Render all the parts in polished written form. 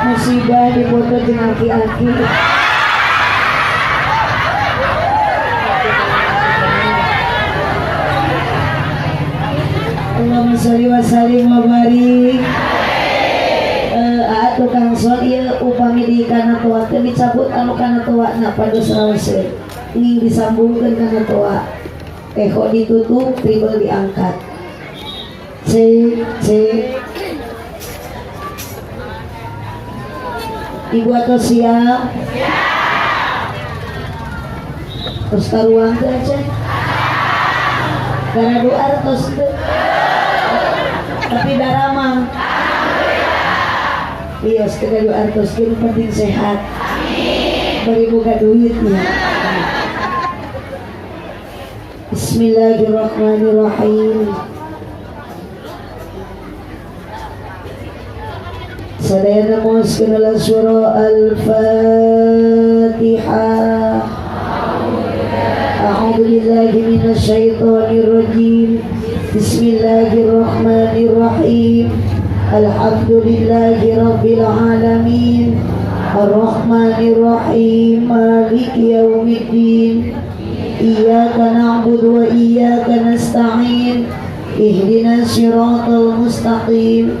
Musibah dipoto jeung aki-aki. Allahumma sholli wa sallim wa barik. Aa tukang sol ieu upami di kana toa teu dicabut anu kana toa na pados raoseun. Ning disambungkeun kana toa. Echo ditutup, treble diangkat. C C. Ibu atau siap? Siap. Terus karuang teh aja. Karena doa terus teu. Tapi daramang. Iya, sekedar doa terus nu penting sehat. Amin. Bari boga duit ya. Bismillahirrahmanirrahim. Sadayana moskeun surah Al-Fatihah. A'udzu billahi minasyaitonir rajim. Bismillahirrahmanirrahim. Alhamdulillahi rabbil alamin. Arrahmanirrahim. Maliki yaumiddin. Iyyaka na'budu wa iyyaka nasta'in. Ihdinas siratal mustaqim.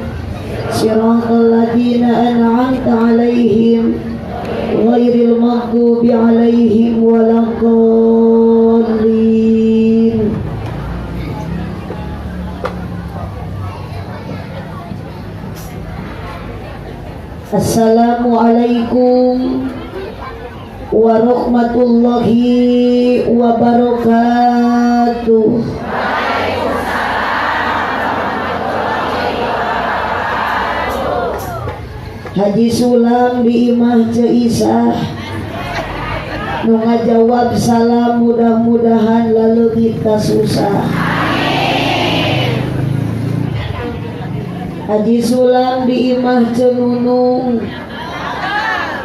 Siratal ladzina an'amta 'alaihim ghairil maghdubi 'alaihim waladdallin. Assalamualaikum warahmatullahi wabarakatuh. Haji Sulam di imah Ceu Isah nu ngajawab salam, mudah-mudahan laleungit kasusah. Haji Sulam di imah Ceu Nunung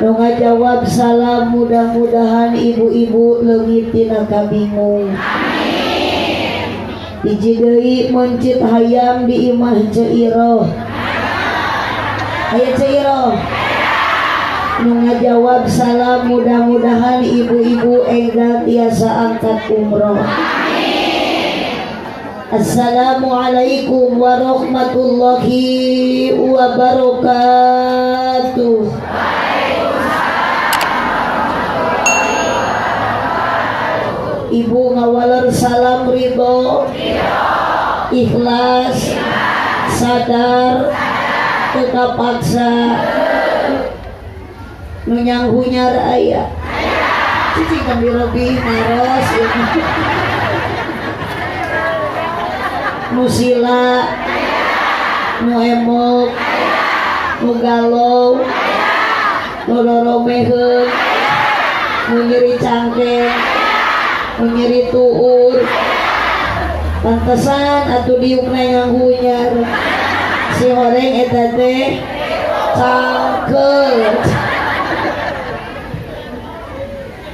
nu ngajawab salam, mudah-mudahan ibu-ibu leungit tina kabingung. Hiji deui mencit hayam di imah Ceu Iroh. Aya Ceu Iroh nu ngajawab salam, mudah-mudahan ibu-ibu enggal tiasa angkat umroh. Assalamualaikum warahmatullahi wabarakatuh. Ibu ngawaler salam ridho, ikhlas, sadar, teu paksa. Nu nyanghunyar aya? Cicing kan dirobi naros. Nu sila, nu emok, nu galau, nu doromeheun, nu nyeri cangkeng, nu nyeri tuur. Pantesan atuh diukna nyanghunyar. Si horeng eta teh cangkeul.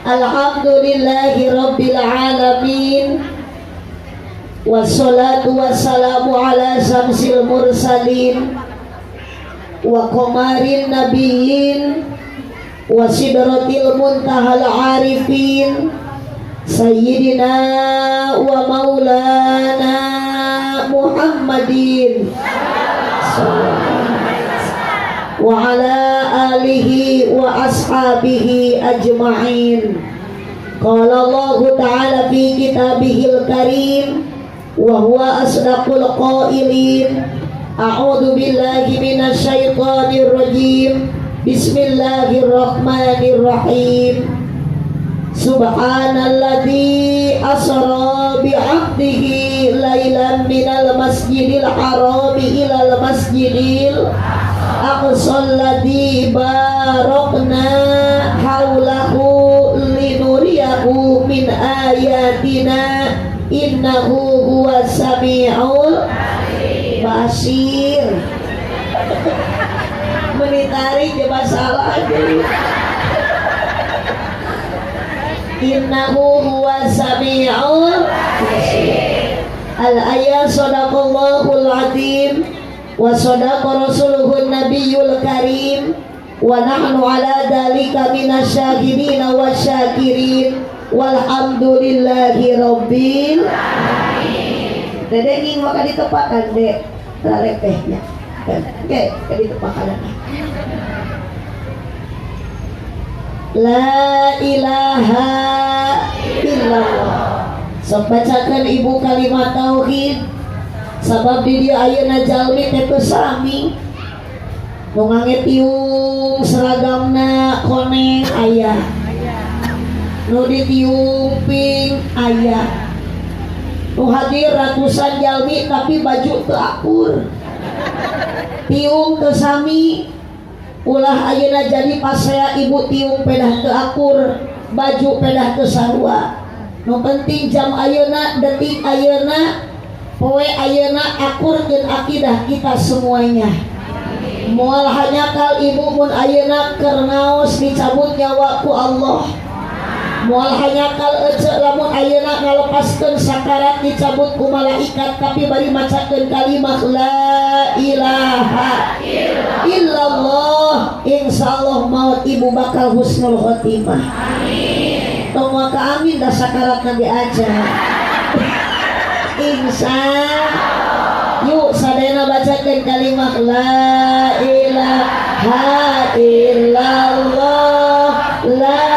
Alhamdulillahi rabbil alamin. Wassalatu wassalamu ala samsil mursalin wa qamarin nabiyyin wa sidratil muntahal arifin sayyidina wa maulana Muhammadin wa ala alihi wa ashabihi ajma'in. Qala Allah Ta'ala fi kitabihil karim wa huwa asdaqul qailin. A'udzu billahi minasyaitonir rajim. Bismillahirrahmanirrahim. Subhanalladzi masjidil harami ilal masjidil aqsal ladzi barakna haulahu linuriyahu min ayatina innahu huwas samiul basir. Menitari je masalah jadi innahu huwas samiul basir. Al ayat sadaqallahul azim wa sadaqa rasuluhun nabiyul karim wa nahnu ala dalika minasyahidin wasyakirin walhamdulillahi rabbil alamin. Dede nging maka ditepakan dek rarek tehnya. Oke, ditepakan. La ilaha illallah. Sok bacakan ibu kalimat tauhid. Sabab di dia ayeuna jalmi teh teu sami. Nu ngange tiung seragamna koneng aya. Nu ditiung ping aya. Nu hadir ratusan jalmi tapi baju teu akur. Tiung teu sami. Ulah ayeuna jadi pasea ibu tiung pedah teu akur, baju pedah teu sarua. Nu penting jam ayeuna, detik ayeuna, poe ayeuna akurkeun akidah kita semuanya. Moal hanyakal ibu mun ayeuna keur ngaos dicabut nyawa ku Allah. Moal hanyakal ece lamun ayeuna ngalepaskeun sakarat dicabut ku malaikat tapi bari macakeun kalimat la ilaha illallah. Insyaallah maut ibu bakal husnul khotimah. Amin. Tong waka amin dah sakarat nanti aja. Insya yuk sadayana bacakeun kalimat la ilaha illallah, la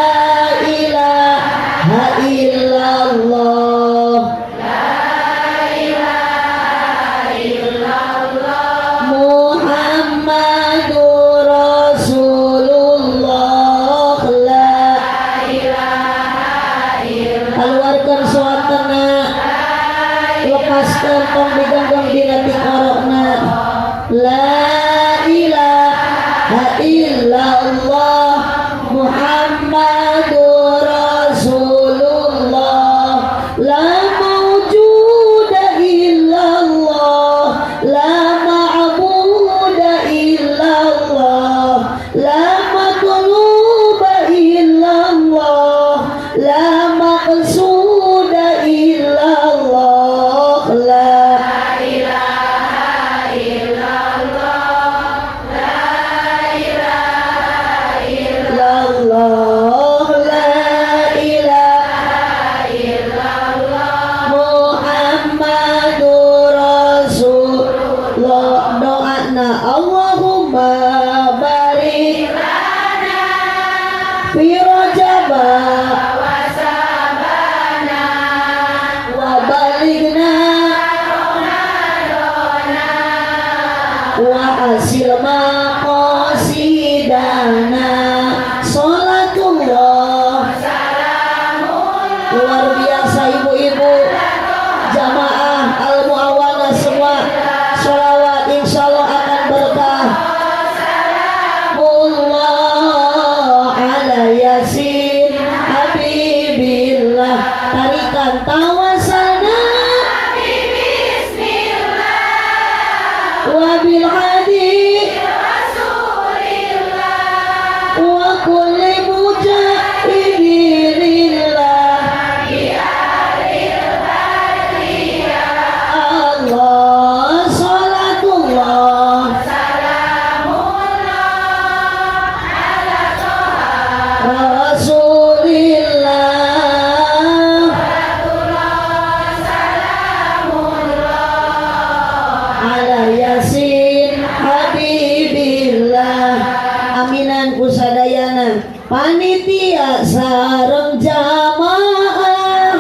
ilaha illallah, la ilaha illallah, Muhammadur Rasulullah, la ilaha illallah. Keluarkan suatana, lepaskan tong digenggam dina tikorokna. La ilaha illallah Muhammadur Rasulullah, la mawjuda illallah, la ma'buda illallah, la matluba illallah, la maqsuda illallah, la ilaha illallah, la ilaha illallah, la ilaha illallah, Muhammadur Rasulullah. Doana Allahumma barik lana fi Rajab wa Sabana wa balighna Ramadana wa hasil maqasidana. Salatullah salamullah. Luar biasa ibu-ibu jamaah al-muawana semua, sholawat insyaallah akan berkah. Allah ala yasin habibillah. Tarikan tawasalna wa bil hadi rasulillah wa kulli mujahidin lillah Allah. Salatullah salamullah ala Rasulillah, salatullah salamullah ala yasin habibillah. Aminan kusadayana panitia sareng jamaah.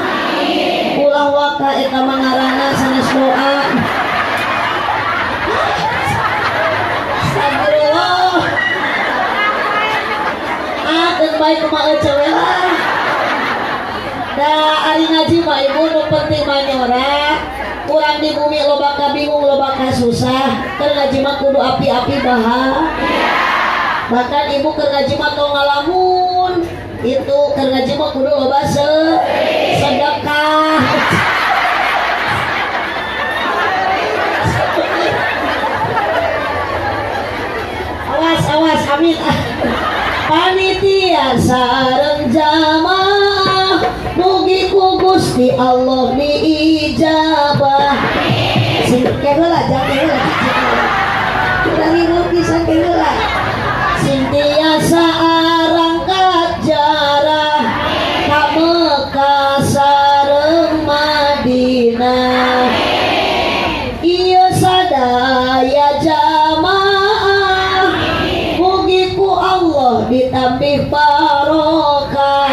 Ulah waka eta mangarana sanes doa. Astagfirullah. Ah, keun bae kumaha ece we lah. Da ari ngaji mah ibu nu penting mah nyora. Urang di bumi loba kabingung, loba kasusah. Keur ngaji mah kudu api-api bahagia. Bahkan ibu keur ngaji mah tong ngalamun. Itu keur ngaji mah kudu loba sedekah. Awas awas amin. Panitia sareng jamaah mugi ku Gusti Allah diijabah. Sing keheula jang keheula. Kita hirup pisan keheula. Sing tiasa arangkat jarah ka Mekah sareng Madinah. Ieu sadaya jamaah mugi ku Allah ditambih barokah.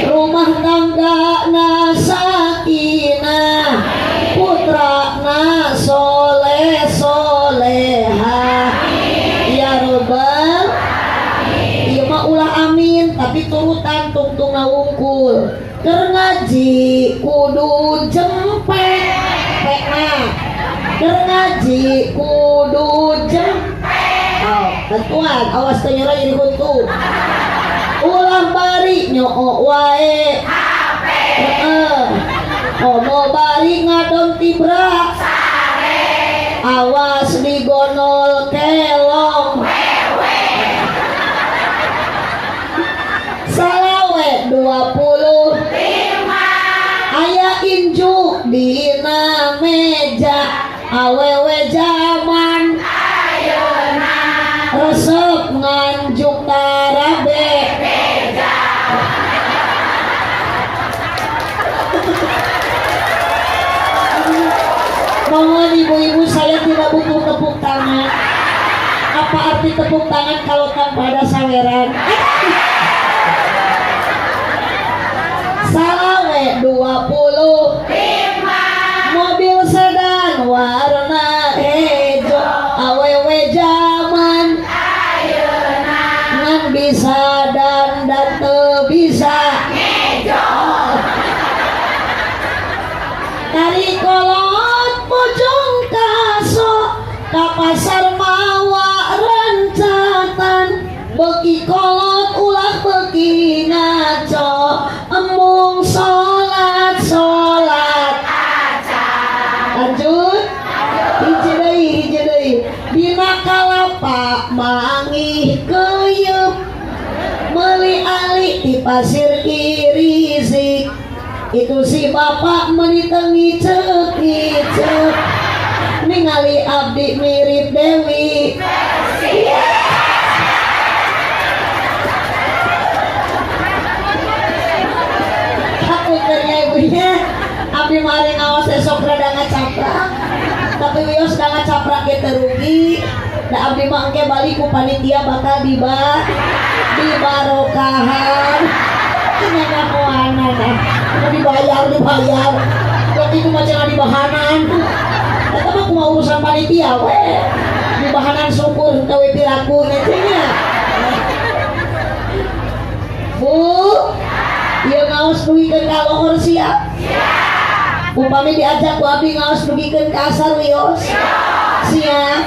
Rumah tangga na sakinah, putra na soleh soleha. Ya robbal. Ieu mah ulah amin tapi turutan tungtung wungkul. Keur ngaji kudu jempek pekna. Keur ngaji kudu jempek. Oh, bantuan awas teu nyerah jadi huntu. Ulah bari nyoo wae. Heeh. Komo bari ngadon tibra. Awas digonol kelong. Salawe 25. Aya injuk dina meja. Awewe jaman resep nganjuk tarabe. Mohon ibu-ibu, saya tidak butuh tepuk tangan. Apa arti tepuk tangan kalau tanpa ada saweran? Salawe 25. Mobil sedan warna hejo. Awewe jaman ngan bisa dan teu bisa. Tari kolot bojong kaso ka pasar mawa rencatan. Beki kolot ulah beki ngaco. Embung salat salat. Lanjut. Hiji deui, hiji deui. Dina kalapa mangih keuyeub. Meuli ali di pasir kirizik. Itu si bapak meuni teu ngicep-ngicep. Ningali abdi mirip Dewi. Hapunten ibunya, abdi mari ngaos esok rada ngacaprak. Tapi wios da ngacaprak ge teu rugi. Da abdi mah engke balik ku panitia bakal dibarokahan. Nyanyakoanan ah. Dibayar, dibayar. Berarti ku mah cenah dibahanan. Eta mah kumaha urusan panitia we. Dibahanan syukur henteu we piraku nya. Bu, ieu ngaos dugikeun ka lohor siap? Upami diajak ku abdi ngaos dugikeun ka asar wios? Siap?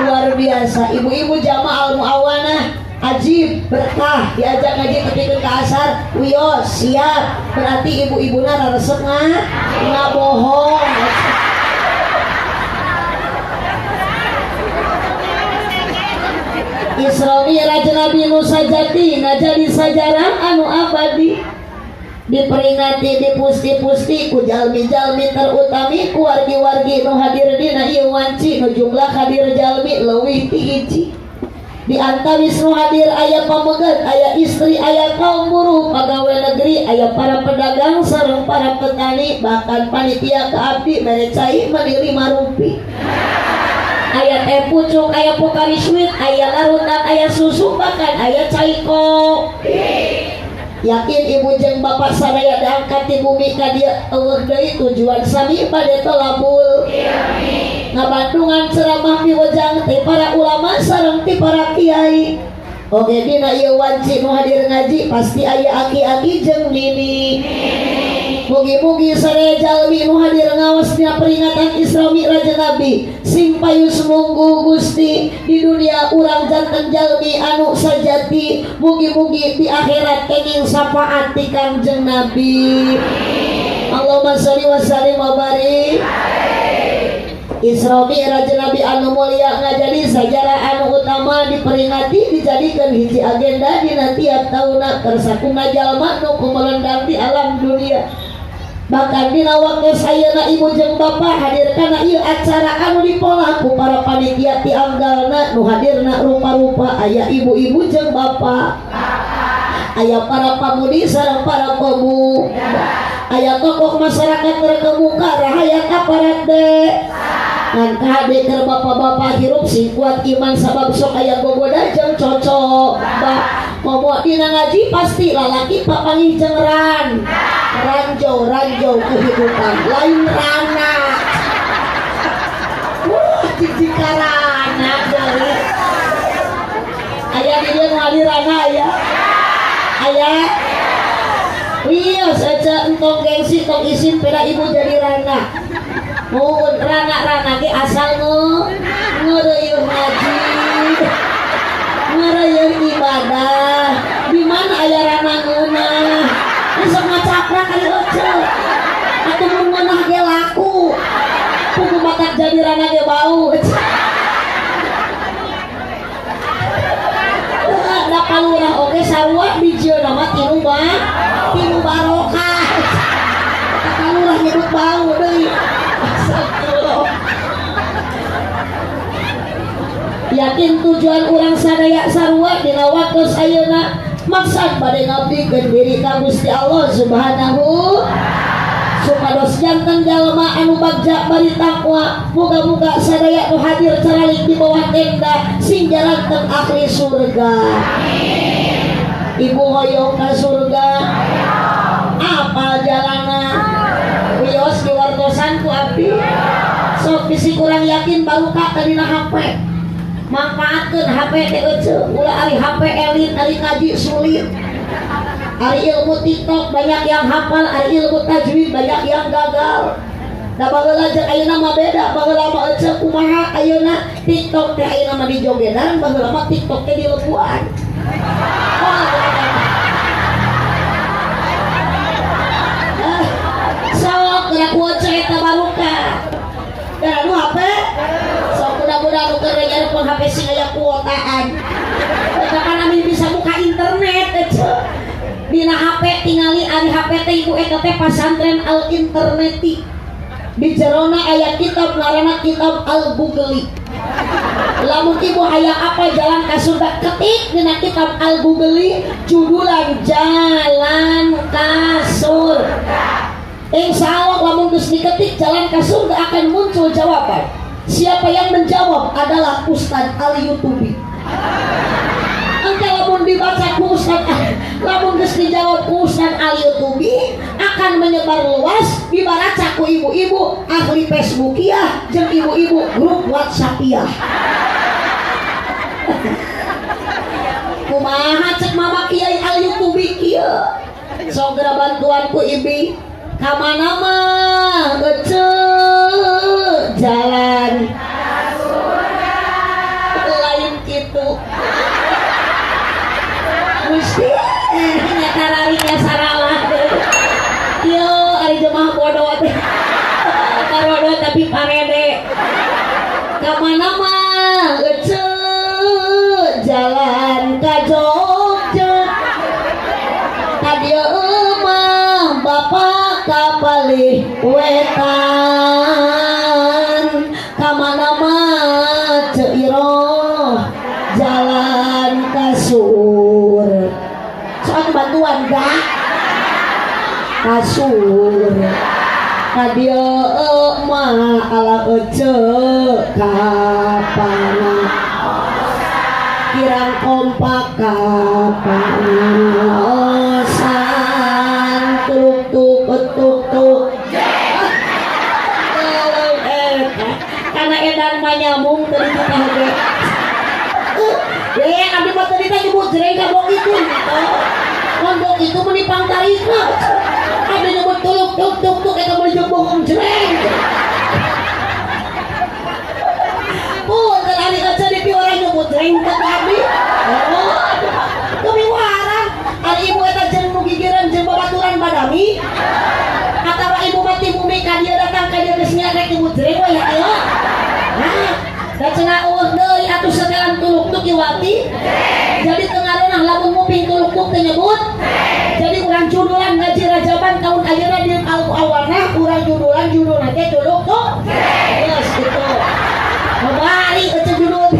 Luar biasa. Ibu-ibu jamaah al muawanah ajib berkah diajak ngaji tepikeun ka asar wios siap. Berarti ibu-ibuna raresep ngabohong. Isra Mi'raj Nabi Musa jadi jadi sajarah anu abadi diperingati dipusti-pusti ku jalmi-jalmi terutami ku wargi-wargi nu hadir dina ieu wanci nu jumlah hadir jalmi leuwih ti hiji. Di antawis nu hadir aya pameget, aya istri, aya kaum buruh, pegawai negeri, aya para pedagang sareng para petani, bahkan panitia ka abdi mere cai meuni 5 rupi. Aya teh pucuk, aya Pocari Sweat, aya larutan, aya susu, bahkan aya cai kopi. Yakin ibu jeung bapak sadaya diangkat di bumi ka dieu eueuh deui tujuan sami bade tolabul. Ngabandungan ceramah piwejang ti para ulama sareng ti para kiai. Oge dina ieu wanci nu hadir ngaji pasti aya aki-aki jeung nini. Mugi-mugi sadaya jalmi nu hadir ngaos dina peringatan Isra Mi'raj Nabi sing payus munggu Gusti di dunia urang janten jalmi anu sajati, mugi-mugi di akhirat kenging syafaat ti Kangjeng Nabi. Allahumma sholli wa sallim wa barik. Isra Mi'raj Nabi anu mulia ngajadi sajarah anu utama diperingati, dijadikan hiji agenda dina tiap tahunna keur sakumna jalma nu kumelendang di alam dunia. Bahkan dina waktu ayeuna ibu jeung bapak hadir kana ieu acara anu dipolah ku para panitia ti anggalna, nu hadirna rupa-rupa, aya ibu-ibu jeung bapak, aya para pamudi sareng para pemuda, aya tokoh masyarakat terkemuka, rahayat aparat deh. Ngan kade keur bapak-bapak hirup sing kuat iman, sabab sok aya gogoda jeung cocok ba komo dina ngaji pasti lalaki papanggih jeung ranjau ranjau kehidupan, lain rana. Wah, cici karana deui aya di dieu nu hadir rana, aya aya. Iya saja, entong gengsi, tong isin, peda ibu jadi rana. Mun rana-rana ge asal ngeureuyeun ngaji, ngeureuyeun ibadah. Di mana aya rana ngeunah? Sok ngacaprak kali ece. Atuh mun ngeunah ge laku. Kudu matak jadi rana ge bau. Da kalurah oge sarua bijieuna mah tinu ba tinu barokah. Kalurah nyebut bau deui. Astagfirullah. Yakin tujuan urang sadaya sarua dina waktu ayeuna maksad bade ngabdikeun diri ka Gusti Allah Subhanahu supados janten jalma anu bagja bari takwa. Muga-muga sadaya nu hadir caralik di bawah tenda sing jalanten ahli surga. Ibu hoyong ka surga? Apal jalana? Wios diwartosan ku abdi. Sok bisi kurang yakin, baruka tadina HP, manfaatkeun HP teh euceu ulah. Ari HP elit, ari ngaji sulit. Ari ilmu TikTok banyak yang hafal, ari ilmu tajwid banyak yang gagal. Da baheula jeung ayeuna mah beda. Baheula mah eceu kumaha ayeuna TikTok teh, ayeuna mah dijogedan, baheula mah TikTok teh dilebuan. Wah, ah, sok gerak waca eta baruka. Dan anu HP sok mudah-mudahan nu keur nyareupkeun HP sing aya kuotaan. Eta kan ami bisa buka internet eceu. Dina HP tingali, ari HP teh ibu eta teh pasantren al interneti. Di jerona aya kitab ngaranna kitab al googli. Lamun ibu hayang apa jalan ka surga, ketik dina kitab al googli judulan jalan ka surga. Insya Allah lamun geus diketik jalan ka surga akan muncul jawaban. Siapa yang menjawab adalah Ustadz Al Yutubi. Engke lamun dibaca ku Ustadz, lamun geus dijawab ku Ustadz Al Yutubi akan menyebar luas, dibaraca ku ibu-ibu ahli Facebookiah jeung ibu-ibu grup WhatsAppiah. Kumaha cek Mama Kiai Al Yutubi kieu? Sok geura bantuan ku ibi. Kamana mah eceu jalan lain kitu. Gusti nya kararinya saralah ieu ari jemaah bodoh teh. Karodo tapi parede. Kamana mah eceu jalan ka Jogja? Ka dieu mah bapak kapalih wetan. Kamana mah Ceu Iroh jalan kasur? Soal bantuan gak kasur. Ka dieu mah ala eceu kapana kirang kompak kapanaosan tuk tuk tuk tuk. Kalau eta karena edan mah nyambung tadi kita oge. Eh, abdi mah tadi teh nyebut jreng ka bok itu. Mun bok itu meni pangtarikna. Abdi nyebut tuluk tuk tuk tuk eta meuli jeung bohong jreng. Punten ari ece di piwarang nyebut jreng ka abdi. Oh, kemiwaran ari ibu eta jeung nu gigireun jeung babaturan badami. Atawa ibu mah ti bumi ka dieu datang ka dieu geus nyarek nyebut jreng we ya ieu. Nah, da cenah eueuh deui atuh setelan tuluk tuk iwati. Jadi teu ngareunah lamun nguping tuluk tuk teu nyebut. Jadi urang judulan ngaji rajaban tahun ayeuna di al-muawanah urang judulan judulna teh tuluk tuk. Geus kitu. Babari ece judul.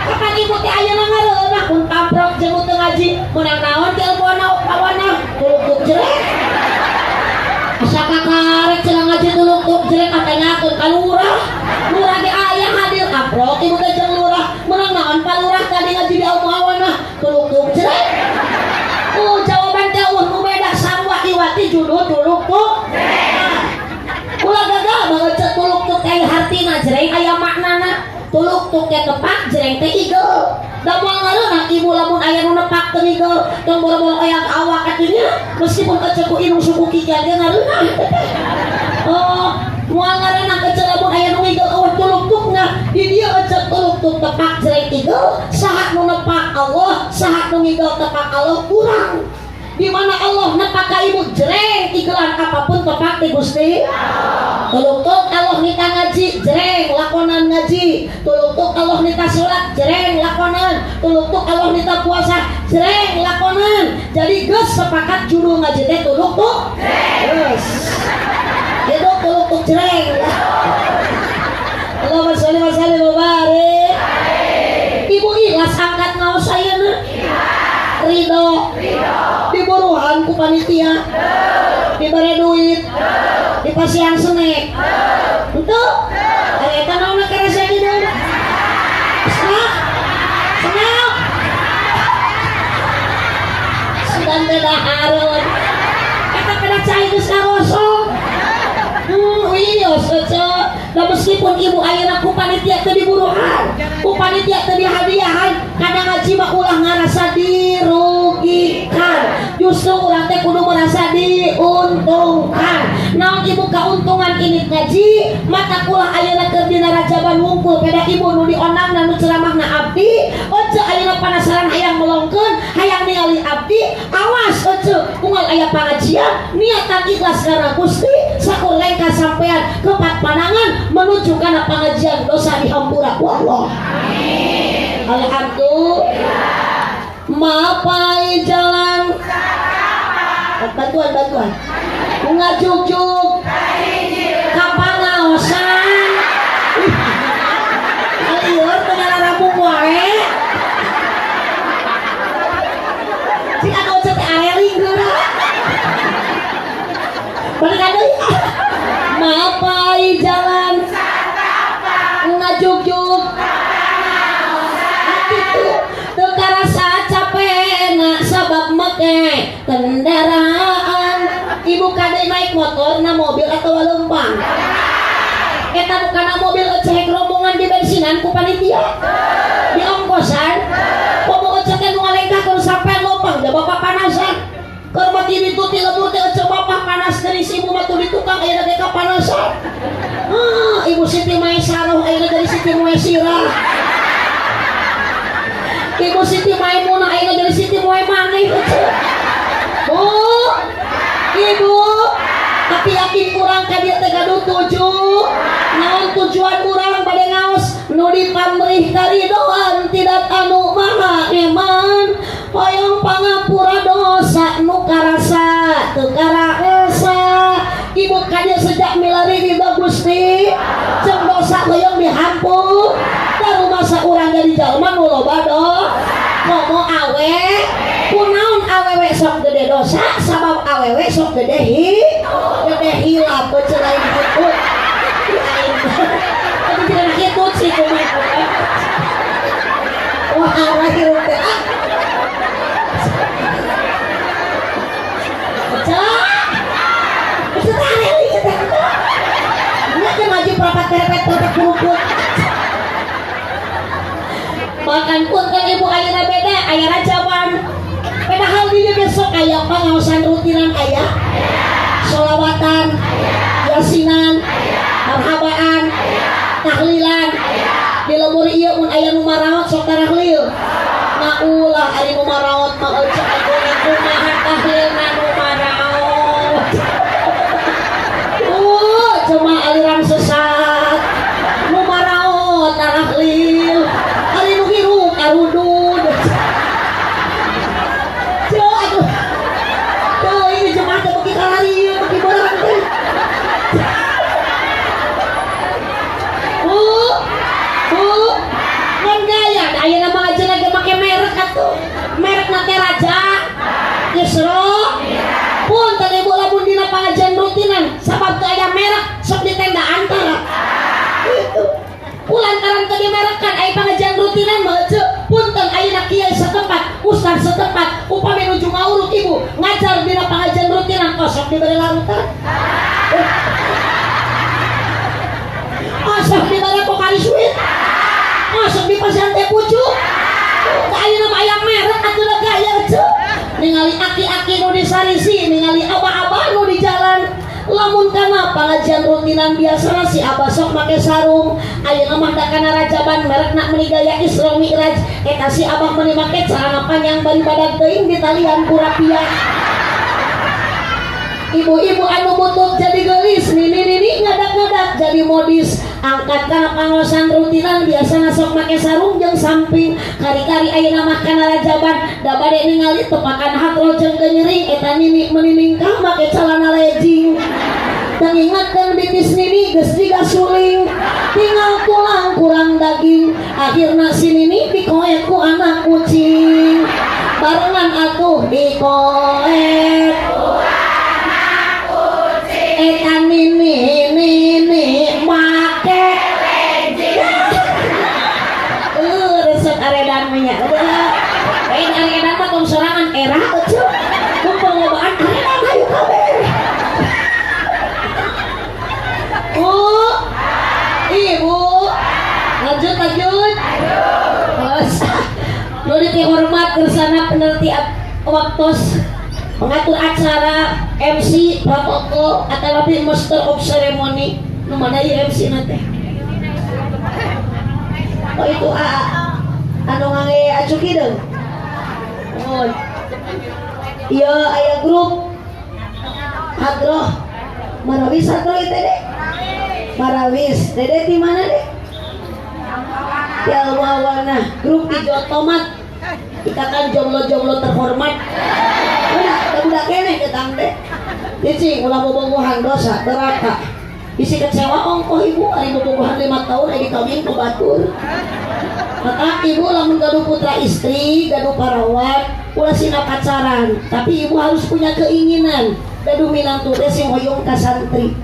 Kapan ibu teh ayeuna ngareunah mun pamprok jeung teu ngaji meunang naon di al-muawanah tuluk tuk jreng. Asa kakarek cenah ngaji tuluk tuk jreng katanyakeun ka lurah. Lurah ge aya hadir amprok ibu teh jeung lurah meunang naon pa lurah tadi ngaji di al-muawanah tuluk tuk jreng. Oh, jawaban teh eueuh nu beda sarua iwati judul tuluk tuk. Ulah gagal banget cek tuluk tuk aya hartina jreng aya maknana. Tuluk tuk teh tepak jreng teh igel. Da moal ngareunah ibu lamun aya nu nepak teu igel tong boro-boro aya awak atuh nya meskipun ece ku indung suku kikian ge ngareunah teh. Oh, moal ngareunah ece lamun aya nu ngigel eueuh tuluk tukna di dieu ece tuluk tuk tepak jreng igel saha nu nepak Allah saha nu ngigel tepak Allah kurang. Di mana Allah nepak ka ibu jreng igelan apapun tepak ti Gusti. Tuluk tuk Allah nita ngaji jreng lakonan ngaji. Tuluk tuk Allah nita salat jreng lakonan. Tuluk tuk Allah nita puasa jreng lakonan. Jadi geus sepakat judul ngaji teh tuluk tuk jreng. Geus. Itu tuluk tuk jreng. Allahumma sholli wa sallim wa barik. Ibu ikhlas angkat ngaos ayeuna. Ridho. Diburuhan ku panitia. Dibere duit. Dipasihan snack. Henteu? Ari eta naon karasa di deui? Snack. Snack. Sudan teh dahareun. Eta pada cai geus karosong. Wios ece. Da meskipun ibu ayeuna ku panitia teu diburuhan, ku panitia teu dihadiahan, kadang ngaji mah ulah ngarasa dirugikan. Justru urang teh kudu merasa diuntungkan. Naon ibu kauntungan ini ngaji, mata ulah ayeuna keur dina rajaban wungkul peda ibu nu diondangna nu ceramahna abdi, ece ayeuna panasaran hayang melongkeun, hayang ningali abdi, awas ece unggal aya pangajian, niatan ikhlas karena Gusti, sakur lengkah sampean kepat panangan menuju kana pengajian dosa dihampura ku Allah. Amin. Alhamdulillah. Mapai jalan bantuan bantuan ngajugjug kapangaosan lieur teu ngararambung wae cik anu ece teh areling geura balik deui mapai jalan ngajugjug kitu teu karasa capena sabab make kendaraan. Ibu kade naik motor na mobil atau lempang eta bukan mobil ecek rombongan di bensinan ku panitia di ongkosan komo ecek teh nu ngalengkahkeun sampean lopang da bapak panasan keur mah ti ditu ti lembur teh ecek bapak panas dari si ibu mah di tukang ayeuna ge kapanasan. Ibu Siti Maisaroh ayeuna jadi Siti Maisirah. Ibu Siti Maimunah ayeuna jadi Siti Maimaneh ecek. Bu, ibu, tapi yakin kurang ka dieu teh gaduh tujuh. Naon tujuan urang bade ngaos nu dipamrih karidoan tidak anu maha eman hoyong pangapura dosa nu karasa teu karasa. Ibu ka dieu sejak milari ridho Gusti jeung dosa hoyong dihampur baru masa urang jadi jalma nu loba do komo awe kunaon awewe sok gede dosa sabab awewe sok gede hi gede hilap beuceun lain kitu aing tapi tidak kitu sih kumaha wah arah hirup teh ah Cak, itu teh ieu teh. Nya teh maju perapat kerepet perapat kerupuk. Makan pun kan ibu ayeuna beda, aya rajaban. Padahal di besok aya pangaosan rutinan aya. Solawatan, yasinan, marhabaan, tahlilan. Di lembur ieu mun aya nu maraot sok tarahlil. Nah, ulah ari nu maraot mah euceu atuh kumaha tahlilna nu maraot. Cuma aliran sesat. Nu maraot tarahlil. Ari nu hirup arudud. Ceu atuh. Tuh ini jemaah teh beuki kalari ieu beuki beurang teh. Bu, Bu, mun gaya da ayeuna mah ajeuna ge make merek atuh. Merekna teh Raja Isra. Punten ibu lamun dina pangajian rutinan sabab teu aya merek sok di tenda antara. Gitu. Kulantaran teu dimerekan aya pangajian rutinan mah ceu punten ayeuna kiai setempat, ustaz setempat upami nuju ngauruk ibu ngajar dina pangajian rutinan kosok diberi larutan. Osok diberi Pocari Sweat. Osok di pasian teh pucuk. Ayeuna mah aya merek atuh da gaya ceu. Ningali aki-aki nu disarisi, ningali abah-abah nu di jalan. Lamun kana pangajian rutinan biasa si abah sok make sarung. Ayeuna mah da kana rajaban merekna meuni gaya Isra Mi'raj. Eta si abah meuni make celana panjang bari badag teuing di talian ku rapia. Ibu-ibu anu butut jadi gelis, nini-nini ngadak-ngadak jadi modis. Angkat kana pangosan rutinan biasa sok make sarung jeung samping. Kari-kari ayeuna mah kana rajaban da bade ningali tepakan hadroh jeung genyering eta nini meuni ningkah make celana legging. Dan ingatkan bitis nini geus jiga suling, tinggal tulang kurang daging. Akhirna si nini dikoet ku anak kucing. Barengan atuh dikoet. Eta nini nini make resep aredan mah nya. Lain aredan mah tong sorangan era eceu. Kumpul lobaan aredan hayu kabeh. Bu, ibu, lanjut lanjut. Nu dihormat kersana peneliti waktos pengatur acara MC protokol atau lebih master of ceremony. Nu mana ieu MC na teh? Oh itu a anu ngangge acu hideung. Oh. Iya aya grup hadroh Marawis hadroh itu deh. Marawis, dede di mana deh? Ya Alwawana, grup hijau tomat. Ikatan jomblo-jomblo terhormat. Udah, udah keneh ketang deh. Cicing, ulah bobogohan dosa, neraka. Bisi kecewa ongkoh ibu, ari bobogohan 5 tahun, ari kawin ku batur. Maka ibu lamun gaduh putra istri, gaduh parawan, ulah sina pacaran. Tapi ibu harus punya keinginan. Gaduh minantu teh sing hoyong ka santri.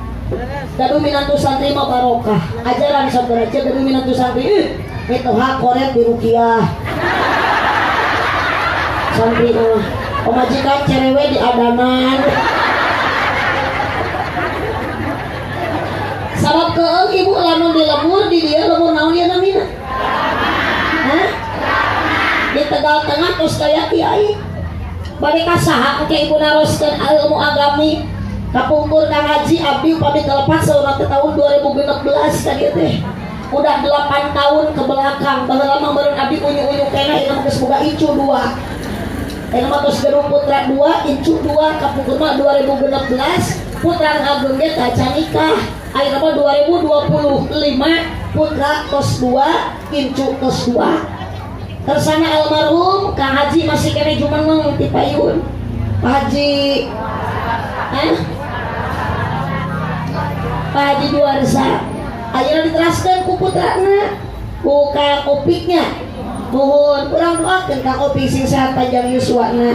Gaduh minantu santri mah barokah. Ajaran sabaraha gaduh minantu santri, mitoha koret di rukiah. Santri mah pamajikan cerewe di adanan. Sabab keeng ibu lamun di lemur di dia lemur naon ieu namina? Hah? Di Tegal Tengah tos kaya kiai. Bade ka saha engke ibu naroskeun ilmu agami? Kapungkur Kang Haji abdi upami telepat saurna teh tahun 2016 ka dieu teh. Udah 8 tahun ke belakang, baheula mah meureun abdi unyu-unyu keneh ieu mah geus boga incu 2. Ayeuna mah tos gaduh putra 2, incu 2, kapungkur mah 2016 putra nu ageng ge kaca nikah. Ayeuna mah 2025 putra tos 2, incu tos 2. Tersana almarhum Kang Haji masih kene jumeneng ti payun. Pak Haji. Hah? Pak Haji Juarsa. Ayeuna diteraskeun ku putrana, ku Kang Opiknya. Nuhun, urang doakeun Kang Opik sing sehat panjang yuswana.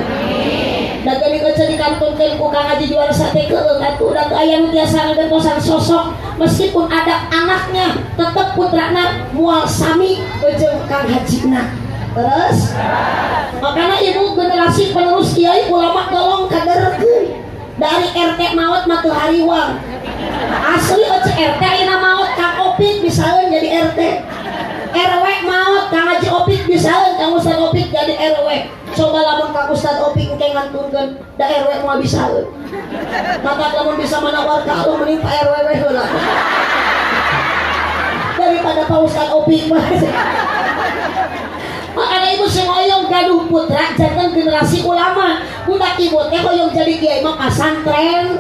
Da geuning ece dikantunkeun ku Kang Haji Juarsa teh keung atuh da teu aya nu tiasa ngagentosan sosok meskipun ada anaknya tetep putrana moal sami jeung Kang Hajina. Terus makanya ibu generasi penerus kiai ulama tolong kaderkeun. Dari RT maot mah teu hariwang. Asli ece RT ayeuna maot Kang Opik bisaeun jadi RT. RW maot Kang Haji Opik bisaeun Kang Ustaz Opik jadi RW. Coba lamun Kang Ustaz Opik engke ngantunkeun da RW moal bisaeun. Maka lamun bisa manawar ka Allah mending Pak RW we heula. Daripada Pak Ustaz Opik mah. Makanya ibu sing hoyong gaduh putra janten generasi ulama. Budak ibu teh hoyong jadi kiai mah pasantren.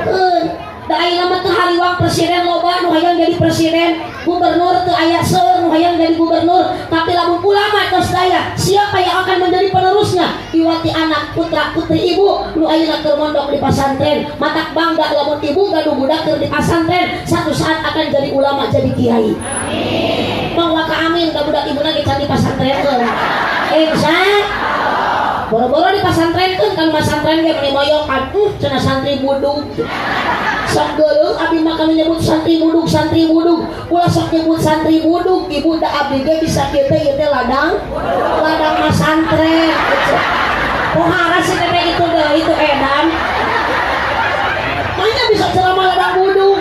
Keun. Da ayeuna mah teu hariwang presiden loba nu hayang jadi presiden, gubernur teu aya seueur nu hayang jadi gubernur, tapi lamun ulama tos daya, siapa yang akan menjadi penerusnya? Iwati anak putra putri ibu nu ayeuna keur mondok di pasantren. Matak bangga lamun ibu gaduh budak keur di pasantren, satu saat akan jadi ulama, jadi kiai. Mangwa ka amin ka budak ibuna ge can di pasantren. Insya boro-boro di pasantren kan pasantren ge meni moyong aduh cenah santri budug. Sok geuleuh abdi mah kami nyebut santri budug, santri budug. Ulah sok nyebut santri budug, ibu da abdi ge bisa kieu teh ieu teh ladang ladang masantren. Pohara sih teh itu deh itu edan. Makanya bisa ceramah ladang budug.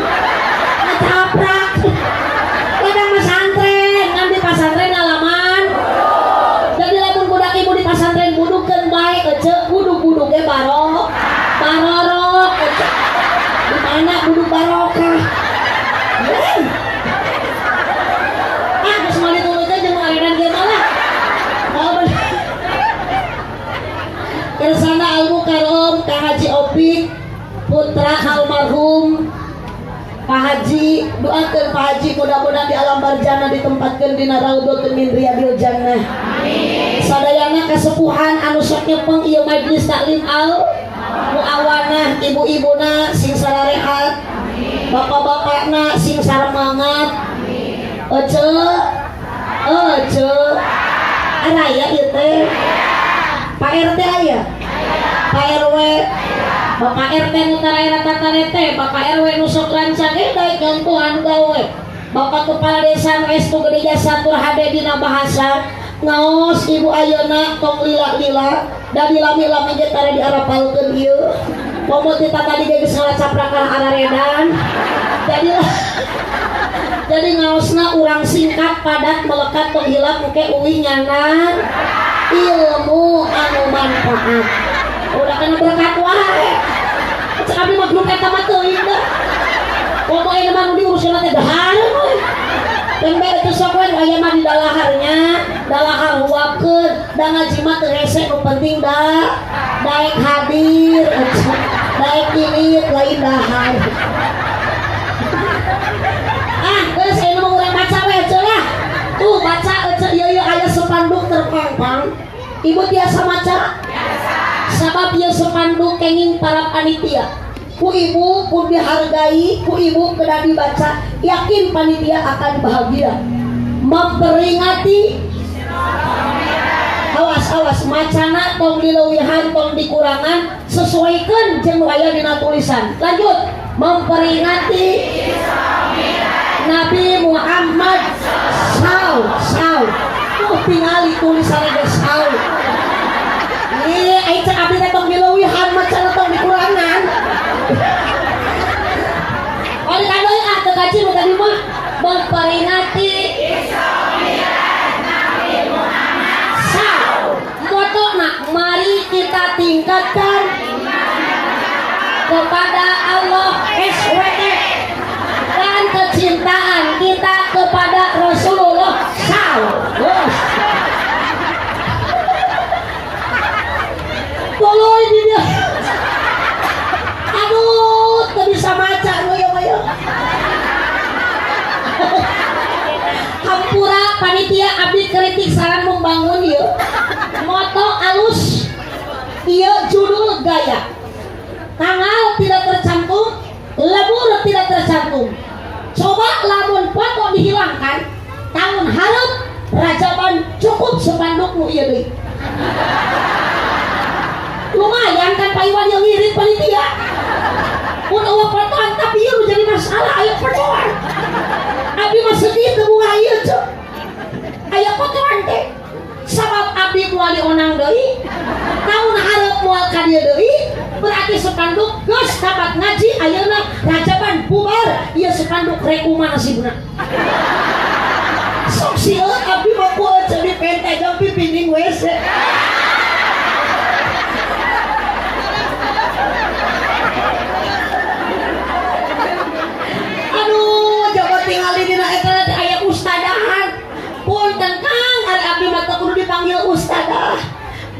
Ngecaprak. Ladang masantren, ngan di pasantren ngalaman. Jadi lamun budak ibu di pasantren budug keun bae ece budug-budug ge barok. Barorok ece. Di mana budug barokah? Hei. Ah, geus moal dituluykeun jeung arenan ge malah. Oh, bener. Kersana Al Mukarrom Kang Haji Opik putra almarhum Pak Haji, doakeun Pak Haji mudah-mudahan di alam barzana ditempatkeun dina raudhatun min riyadil jannah. Sadayana kasepuhan anu sok nyepeng ieu majelis taklim al muawanah, ibu-ibuna sing sararehat, bapak-bapakna sing saremangat. Ece ece araya ieu teh. Pak RT aya, Pak RW, Bapak RT nu taraira tatarete, Bapak RW nu sok rancang daek nyontohan gawe. Bapak Kepala Desa nu estu gede jasa tur hade dina bahasa ngaos ibu ayeuna tong lila-lila da dilami-lami ge tara diarapalkeun ieu. Komo ti tadi ge geus ngalacaprak kana araredan. Jadi jadi ngaosna urang singkat padat melekat tong hilap engke uih nyanar ilmu anu manfaat. Udah kena berkat wae. Cek abdi mah grup eta mah teuing dah. Komo ayeuna mah nu diuruskeun teh dahar we. Tembe itu sok we aya mah di dalaharnya, dalahar huapkeun, da ngaji mah teu hese nu penting da daek hadir, daek ini lain dahar. Ah, geus ayeuna mah urang baca we ece lah. Tuh baca ece ieu ieu aya spanduk terpangpang. Ibu biasa maca? Sabab ieu spanduk kenging para panitia. Ku ibu pun dihargai, ku ibu kedah dibaca, yakin panitia akan bahagia. Memperingati awas awas macana tong dileuwihan tong dikurangan sesuaikan jeung nu aya dina tulisan. Lanjut, memperingati Nabi Muhammad saw saw. Tuh tingali tulisannya ge saw. Iya, ai cek abdi teh tong dileuwihan macana tong dikurangan. Oh, dikadoy ah teu kaji nu tadi mah memperingati saw. Motona mari kita tingkatkan kepada Allah SWT dan kecintaan kita kepada Rasulullah SAW. Bos. Tolong di dia. Aduh, teu bisa maca nu ieu mah ieu. Hampura panitia abdi kritik saran membangun ieu. Moto alus ieu judul gaya. Tanggal tidak tercantum, lebur tidak tercantum. Coba lamun foto dihilangkan, tahun hareup Rajaban cukup spanduk nu ieu deui. Lumayan kan Pak Iwan yang ngirit panitia. Mun eueuh fotoan tapi ieu nu jadi masalah aya fotoan. Abdi mah sedih teu bunga ieu ceu. Aya fotoan teh. Sabab abdi moal dionang deui, tahun hareup moal ka dieu deui, berarti spanduk geus tamat ngaji ayeuna Rajaban bubar ieu spanduk rek kumaha nasibna. Sok sieun abdi mah ku ece dipente jeung pipinjeun.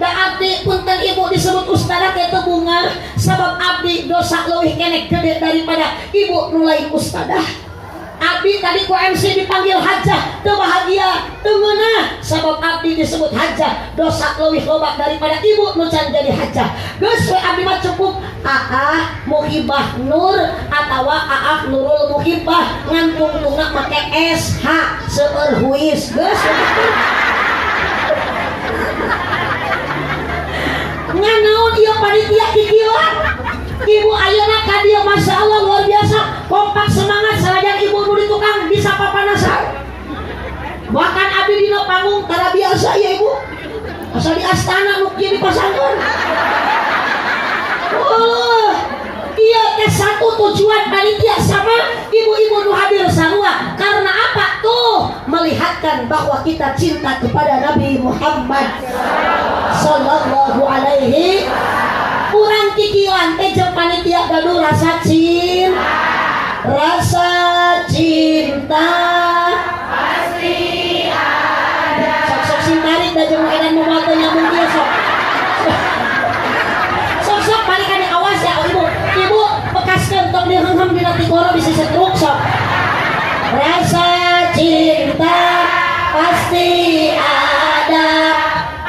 Da abdi punten ibu disebut ustadzah teh teu bunga sabab abdi dosa leuwih keneh gede daripada ibu nu lain ustadzah. Abdi tadi ku MC dipanggil hajah teu bahagia teu ngeunah sabab abdi disebut hajah dosa leuwih loba daripada ibu nu can jadi hajah. Geus we abdi mah cukup Aa Muhibah Nur atawa Aa Nurul Muhibah ngan tungtungna make SH seueur huis geus we gitu. Ngan naon ieu panitia kikieuan? Ibu ayeuna ka dieu Masya Allah luar biasa kompak semangat sanajan ibu nu di tukang bisa papanasan. Bahkan abdi dina panggung tara biasa ya ibu. Asal di astana nu kieu dipasangkeun. Oh, iya teh satu tujuan panitia sama ibu-ibu nu hadir sarua. Karena apa tuh? Melihatkan bahwa kita cinta kepada Nabi Muhammad sallallahu alaihi. Kurang kikieuan teh jeung panitia gaduh rasa cinta. Rasa cinta pasti ada. Sok-sok sing tarik da jeung edan nu teu nyambung ieu sok. Sok-sok balik ka awas ya oh, ibu. Ibu bekaskeun tong diheungheum dina tikoro bisa setruk sok. Rasa cinta pasti ada.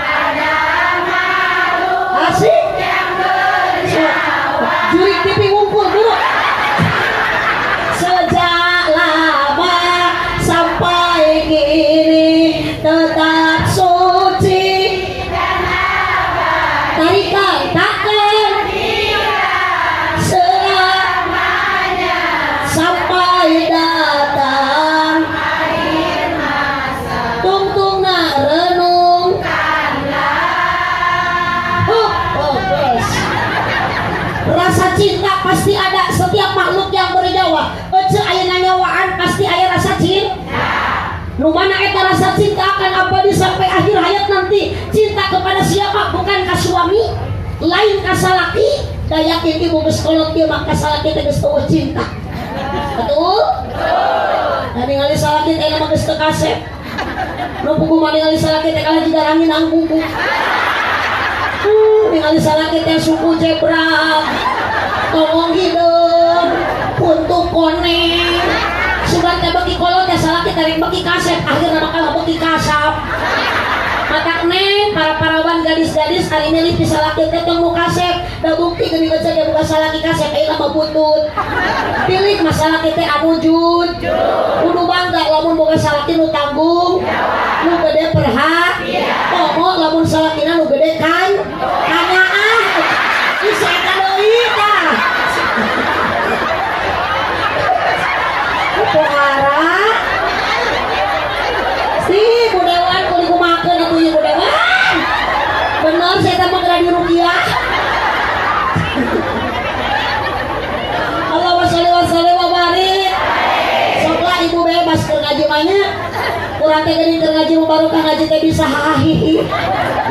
Ada makhluk Asik. yang bernyawa. Jurik TV ngumpul dulu. Sejak lama sampai kini tetap suci dan abadi tarikan takkan hilang selamanya selamanya sampai datang akhir masa. Tungtungna renung. Oh, oh, bos. Rasa cinta pasti ada setiap makhluk yang bernyawa. Ece aya nyawaan pasti aya rasa cinta. Nu mana eta rasa cinta akan abadi sampai akhir hayat nanti. Cinta kepada siapa? Bukan ka suami, lain ka salaki. Da yakin ibu geus kolot ieu mah ka salaki teh geus eueuh cinta. Betul? Nah ningali salaki teh mah geus teu kasep. Nu puguh mah ningali salaki teh kalah jiga rangin angkungkung. Ningali salaki teh suku jebrak, tongong hideung, puntung koneng. Sugan teh beki kolot teh salaki tarik beki kasep, akhirna bakal beki kasap. Matak neng para parawan gadis-gadis hari ini milih salaki teh tong nu kasep, da bukti geuning geus ge boga salaki kasep ayeuna mah butut. Pilih masalah teh anu jujur. Kudu bangga lamun boga salaki nu tanggung, nu gede perhatian. Komo lamun salakina nu gede kan kanyaah. Ih eta deui tah. Pohara. Si Bu Dewan kudu kumakeun atuh ieu Bu Dewan. Bener saya teh mah geura diruqyah. Allahumma sholli wa sallim wa barik. Sok lah ibu bebas keur ngaji mah nya. Urang teh geuning keur ngaji mubarokah ngaji teh bisa hahihi.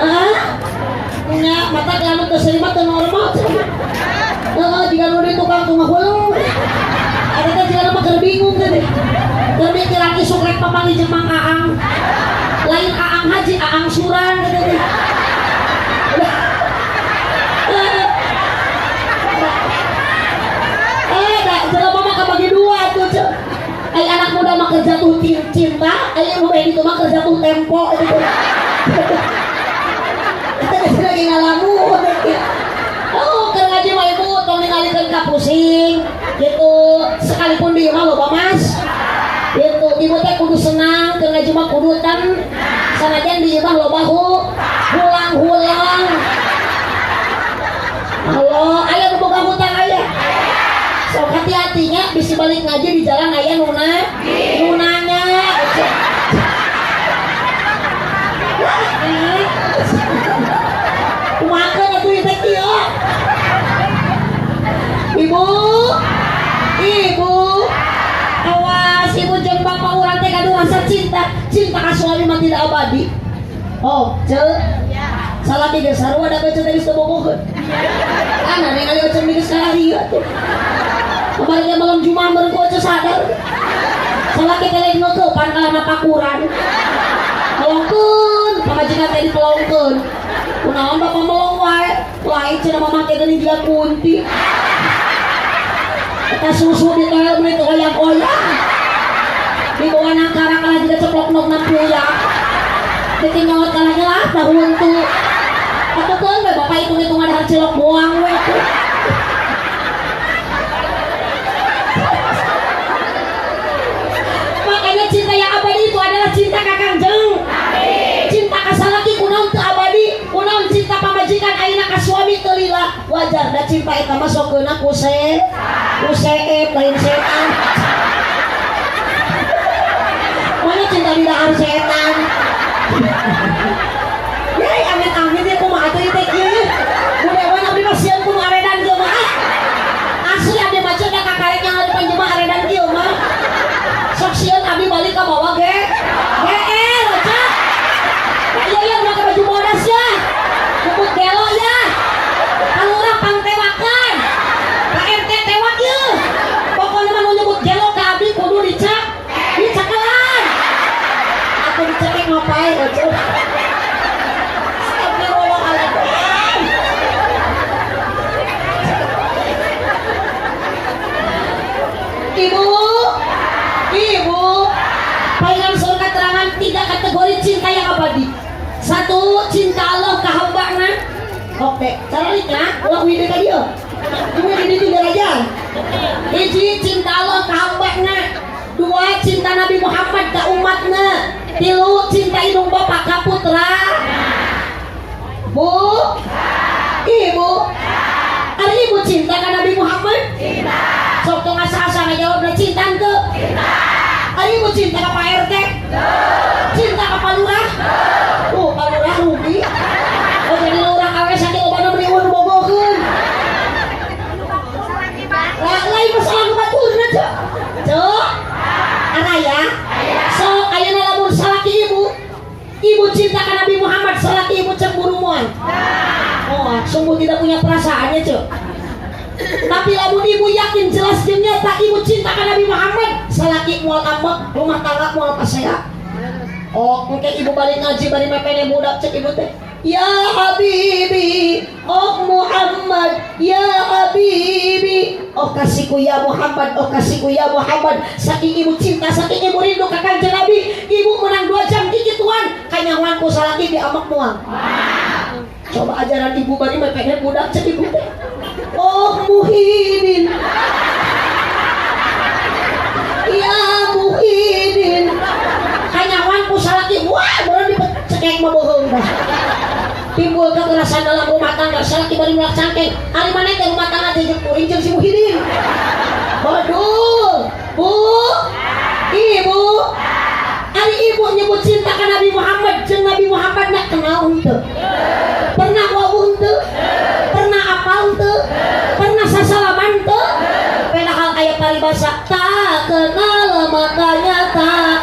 Heeh. Nya mata lamun teu seuri mah teu normal cenah. Heeh, jiga nu di tukang teu ngahuleng. Eta teh jiga mah keur bingung teh. Keur mikir isuk rek papanggih jeung Mang Aang. Lain Aang Haji, Aang Suran gitu teh. Da jelema mah kabagi dua tuh ceu. Ai anak muda mah kerja tuh cinta, ai nu itu mah kerja tuh tempo itu tuh. Eta geus lagi ngalamun. Oh, keur ngaji mah ibu tong ningalikeun ka pusing gitu. Sekalipun di imah loba mas. Gitu, ibu teh kudu senang, keur ngaji mah kudu tan sanajan di imah loba hulang-hulang. Allah, aya nu boga hutang aya. Sok hati-hatinya bisi balik ngaji di jalan aya nuna, nu nanya. Kumaha atuh ieu teh kieu? Ibu, ibu, awas ibu jeung bapak urang teh gaduh rasa cinta, cinta ka suami mah tidak abadi. Oh, ceu. Salaki geus sarua da teh geus teu bogoheun. Ana ningali ece geus kalari atuh. Kemarin dia malam Jumat meureun ku ece sadar. Salaki teh lain ngeukepan kalana pakuran. Ngolongkeun Pamajikan teh dipelongkeun. Kunaon bapak melong wae? Lain cenah mamah teh geuning jiga kunti. Eta susu di toel meuni teu oyang-oyang. Dibawa nangkara kalah jiga ceplok nog na puyang. Ditinggal kalah nyelah tah huntu. Atuh keun we bapak hitung-hitungan dahar cilok boang we tuh. Makanya cinta yang abadi itu adalah cinta ka Kangjeng. Cinta ka salaki kunaon teu abadi, kunaon cinta pamajikan ayeuna ka suami teu lila. Wajar da cinta eta mah sok keuna ku seep lain setan. Mana cinta di dahar setan. Yai amit-amit ya kumaha atuh ieu teh kieu ye. Budewan abdi mah sieun kudu aredan kieu mah. Asli abdi mah ceuk da kakarek yang depan jemaah aredan kieu mah. Sok sieun abdi balik ka bawa ge. GR cak. Ieu ieu make baju bodas ya. Puput gelo ya. Kalurah pangtewakan. Pak RT tewak ye. Pokokna mah nu nyebut gelo ka abdi kudu dicak. Dicakalan. Atuh dicekek ngapain atuh. Astagfirullahaladzim. Ibu, ibu, palingan surga keterangan 3 kategori cinta yang abadi. 1, cinta Allah ke hambana. Oke, cara nikah, ulah wide ka dieu. Ibu di ditu daraja. 1, cinta Allah ke hambana. 2, cinta Nabi Muhammad ke umatna. 3, cinta indung bapak ka putra. Bu, ibu, ari ibu cinta ka Nabi Muhammad? Cinta. Sok tong asa-asa ngajawabna cinta henteu? Cinta. Ari ibu cinta ka Pak RT? Cinta ka Pak Lurah? Pak Lurah rugi. Oh, jadi lurah awe saking lobana meuni eueuh nu bogokeun. Lah, lain masalah nu baturna, Cuk. Cuk. Araya. Sok ayeuna lamun salaki ibu, ibu cinta ka Nabi Muhammad, salaki ibu cemburu moal. Oh, sungguh tidak punya perasaannya, Cuk. Tapi lamun ibu yakin jelas jeung nyata ibu cinta ka Nabi Muhammad, salaki moal ambek, rumah tangga moal pasea. Oh, engke ibu balik ngaji bari mepene budak cek ibu teh. Ya Habibi, oh Muhammad, ya Habibi, oh kasihku ya Muhammad, oh kasihku ya Muhammad. Saking ibu cinta, saking ibu rindu ka Kanjeng Nabi, ibu menang 2 jam kikituan, kanyawan ku salaki diamek moal. Coba ajaran ibu bari mepene budak cek ibu teh. Oh Muhyiddin, ya Muhyiddin, kanyawan ku salaki, wah baru dipecekek mah bohong dah. Timbul kekerasan dalam rumah tangga, salaki bari nolak cangkeng. Ari maneh teh rumah tangga teh jeung kuring jeung si Muhyiddin. Bodul, Bu, ibu, ari ibu nyebut cinta ka Nabi Muhammad jeung Nabi Muhammad nak kenal henteu? Pernah wawuh henteu? Pernah apal henteu? Pernah sasalaman henteu? Padahal aya paribasa tak kenal makanya tak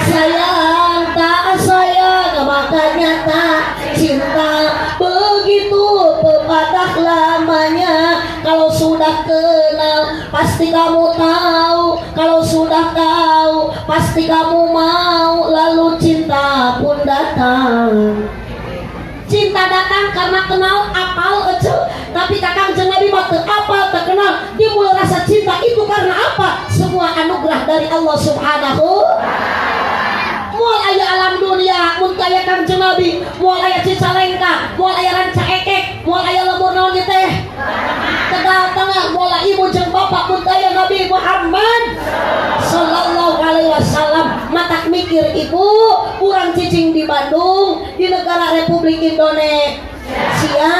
sayang, tak sayang makanya tak cinta. Begitu pepatah lamanya, kalau sudah kenal pasti kamu tahu, kalau sudah tahu pasti kamu mau, lalu cinta pun datang. Cinta datang karena kenal, apal ece. Tapi kakang jeung Nabi mah teu apal, teu kenal. Timbul rasa cinta itu karena apa? Semua anugerah dari Allah Subhanahu. Moal aya alam dunia mun teu aya Kangjeng Nabi, moal aya Cicalengka, moal aya Rancaekek, moal aya lembur naon ieu teh? Tegal Tengah, moal ibu jeung bapak mun teu aya Nabi Muhammad sallallahu alaihi wasallam. Matak mikir ibu, urang cicing di Bandung, di negara Republik Indonesia,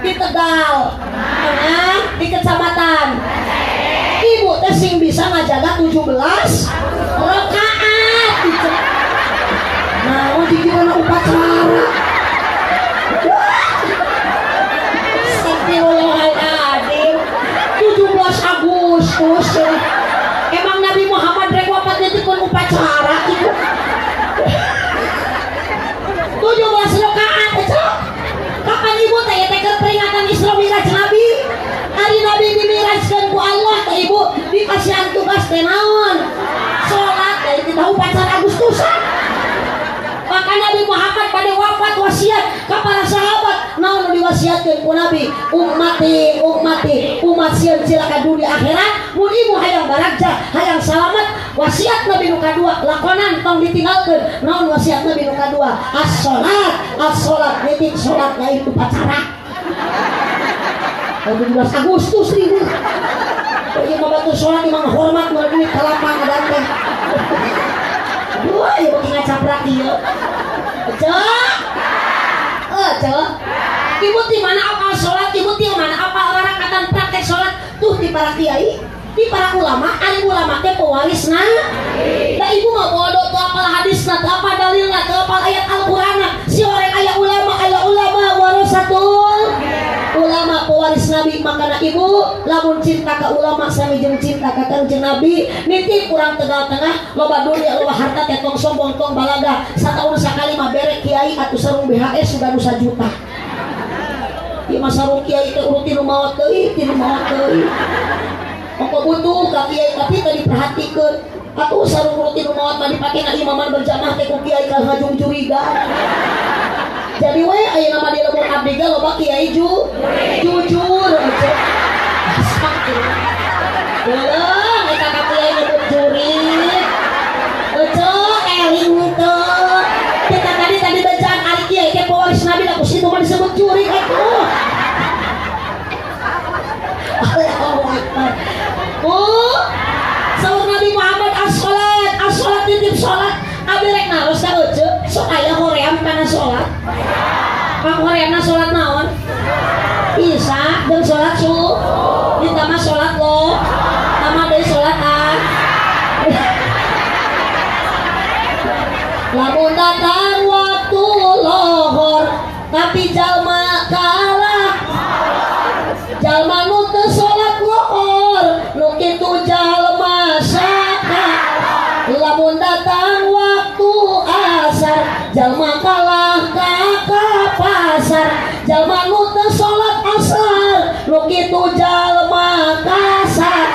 di Tegal Tengah, di kecamatan. Ibu teh sing bisa ngajaga 17 rakaat. Nah, di gimana upacara? Astagfirullahaladzim. 17 Agustus. Emang Nabi Muhammad rek wafat ditikun upacara gitu. 17 rakaat eta. Kapan ibu teh teh keur peringatan Isra Mi'raj Nabi? Hari Nabi dimirajkeun ku Allah teh ibu dikasihan tugas teh naon? Salat teh kita upacara Agustusan. Maka Nabi Muhammad pada wafat wasiat ka para sahabat. Naon nu diwasiatkeun ku Nabi? Ummati, ummati, umat sieun cilaka dunia akhirat. Mun ibu hayang baragja, hayang salamat, wasiat Nabi nu kadua lakonan, tong ditinggalkeun. Naon wasiat Nabi nu kadua? As-salat, as-salat, nitip salat lain upacara. 17 Agustus ribu. Ieu mah batur salat imang hormat mah duit ka lapang ada teh. Aduh, ieu beuki ngacaprak ieu. Cek. Eh, cek. Ibu di mana apal salat, ibu di mana apal rakatan praktek salat? Tuh di para kiai, di para ulama, ari ulama teh pewarisna. Da ibu mah bodoh tuh apal hadisna, teu apal dalilna, teu apal ayat Al-Qur'anna. Si orang aya ulama warasatul ulama, pewaris Nabi. Makana ibu lamun cinta ka ulama sami jeung cinta ka Kanjeng Nabi. Nitip urang Tegal Tengah, loba dunia loba harta teh tong sombong, tong balaga. Sataun sakali mah bere kiai atuh sarung BHS sudah nu sajuta. Ieu mah sarung kiai teh urut tinu maot deui, tinu maot deui. Ongko butuh ka kiai tapi teu diperhatikeun. Atuh sarung urut tinu maot mah dipake na imaman berjamaah teh ku kiai ka ngajung curiga. Jadi we aya nama di lembur abdi ge loba kiai jujur. Astagfirullah. Eta ka kiai nyebut jurig. Ece eling teu. Kita tadi tadi bacaan ari kiai teh pewaris Nabi, lah ku situ mah disebut jurig atuh. Allahu Akbar. Oh, saur Nabi Muhammad as-salat, as-salat, titip salat. Abi rek naros ka ece, sok aya hoream kana salat? Pang horeamna salat naon? Isya jeung salat su. Ditambah salat lo. Tambah deui salat ah. Lamun datang waktu lohor tapi jalma kalah, jalma nu teu salat lohor nu kitu jalma saka. Lamun datang waktu asar jalma kalah ka pasar, jalma nu teu salat asar nu kitu jalma kasar.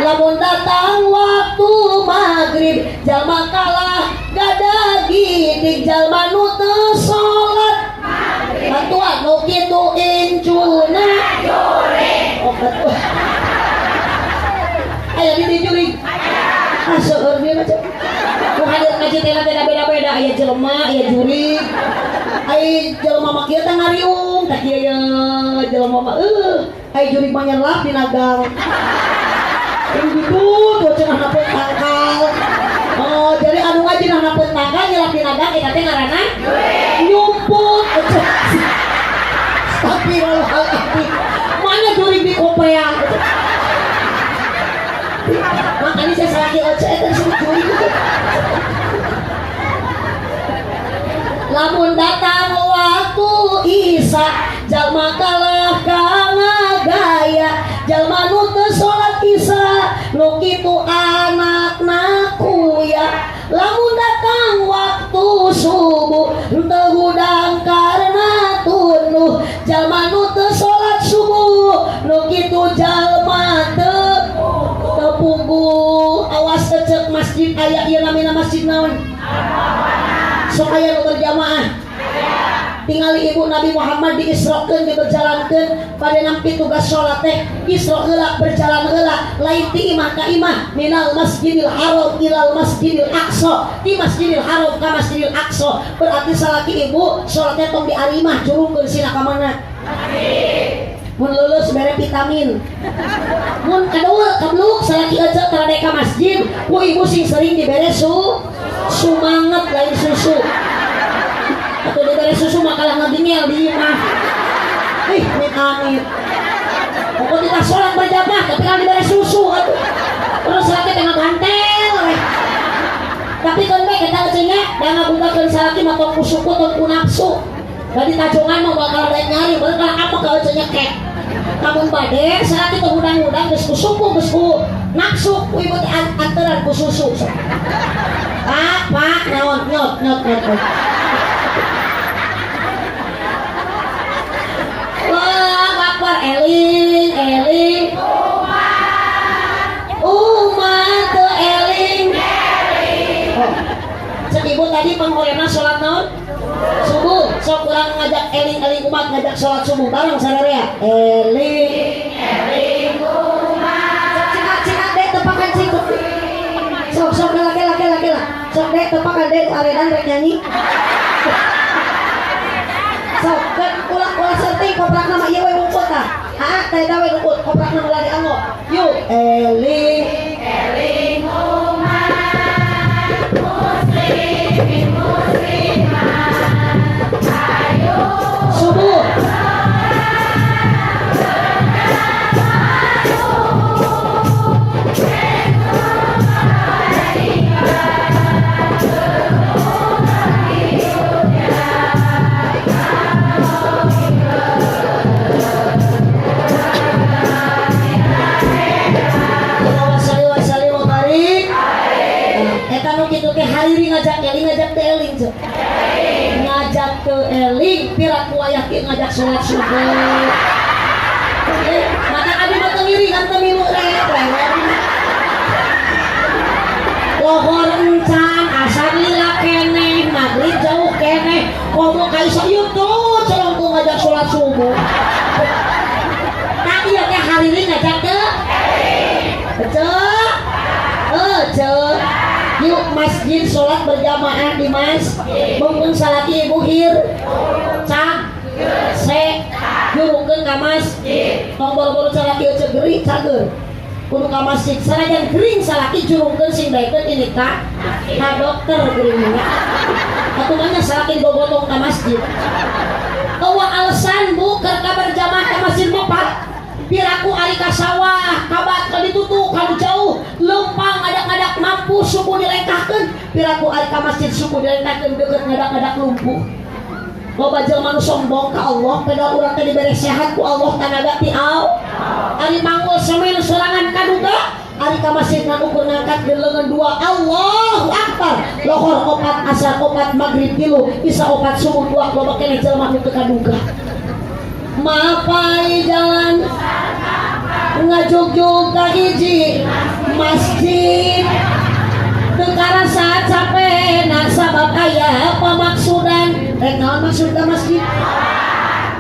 Lamun datang waktu maghrib jalma kalah gada gidig, jalma nu teu salat bantuan nu kitu incuna. Oh, bantuan aya di jurig. Ah, seueur dia macam nu hadir ngaji teh beda-beda, aya jelema, aya jurig. Ai jelema mah kieu teh ngariung teh kieu ye, jelema mah ai jurig mah nyelap dina gang. Gitu tuh cenah napet tangkal. Oh, jadi anu ngaji nah napet tangkal nyelap dina gang eta teh ngaranna nyumput. Astagfirullahaladzim. Mana jurig di kopeang? Makanya saya salaki oce eta disebut jurig itu. Lamun datang waktu Isya jalma kalah ka ngagaya, jalma nu teu salat Isya nu kitu anakna kuya. Lamun datang waktu subuh teu hudang karena tunduh, jalma nu teu salat subuh nu kitu jalma teu puguh. Awas ecek masjid aya ieu namina masjid naon? Sok aya nu berjamaah. Tingali ibu, Nabi Muhammad diisrokeun, diberjalankeun pada nampi tugas sholat teh Isra heula, berjalan heula, lain ti imah ka imah, minal Masjidil Haram ilal Masjidil Aqsa, di Masjidil Haram ka Masjidil Aqsa. Berarti salaki ibu sholatnya tong di arimah, jurungkeun sina ka mana. Mun lulus bere vitamin. Mun kadua kabluk salaki aja tara ka masjid, ku ibu sing sering dibere su sumanget, lain susu. Atau dibere susu makalah ngagingel di imah. Ih, amit amit. Pokok tidak sholat berjamaah tapi kalau dibere susu atuh terus salaki tengah gantel weh. Tapi kan bae kita cenah da ngabukakeun salaki mah tong ku suku, tong ku nafsu. Dari tajongan mah bakal daek nyari, bakal apa kalau cenah kek. Kamun bade salaki teh hudang-hudang geus ku suku, geus ku nafsu, ku ibu teh anteran ku susu. Pak, pak, naon, nyot, nyot, nyot, nyot. Wah, Akbar, eling, eling. Umat teu eling. Oh, cek ibu tadi. tadi panghorena salat naon? Subuh. Sok urang ngajak eling-eling umat ngajak salat subuh bareng sararea. Eling Eling umat. Cina cina dek tepakan cing. Sok sok kela kela kela kela. Sok dek tepakan dek aredan rek nyanyi. Sok kan ulah ulah serting koprak nama ieu we wungkul tah. Ah teh we wungkul koprakna ulah dianggo. Yuk eling Eling umat muslimin muslimat. Ayo subuh. Allahumma sholli wa sallim wa barik. Eta nu kitu teh hariri ngajak eling ngajak teh eling cek. Ngajak ke eling piraku wayah kieu ngajak salat subuh. Mata abi mah teu ngiringan teu milu rek lewer. Lohor encan asar lila keneh maghrib jauh keneh komo ka isya ieu tuh celongku ngajak salat subuh. Tadi ya teh hariri ngajak ke Cek, cek. Yuk masjid sholat berjamaah di mas. Mungkin salaki ibu hir, cak, se, jurungkeun ka masjid. Tong boro-boro salaki ece gering cager. Kudu ka masjid. Sanajan gering salaki jurungkeun sing daekeun ini ka ka dokter geringna. Atuh mah nya salaki dibogotong ka masjid. Eueuh alasan bu keur ka berjamaah ka masjid mah Pak. Piraku ari ka sawah, kabat ka ditutup, ka jauh, lempang ngadak-ngadak mampu subuh dilengkahkeun. Piraku ari ka masjid subuh dilengkahkeun deukeut ngadak-ngadak lumpuh. Loba jelema nu sombong ka Allah, padahal urang teh dibere sehat ku Allah tanaga ti al. Ari manggul semen sorangan kaduga, ari ka masjid ngan ukur ngangkat leungeun dua Allahu Akbar. Lohor opat, asar opat, maghrib tilu, isya opat, subuh dua, loba keneh jelema nu teu kaduga. Mapai jalan ngajugjug ka hiji masjid teu karasa capena sabab aya pamaksudan. Rek naon maksud ka masjid?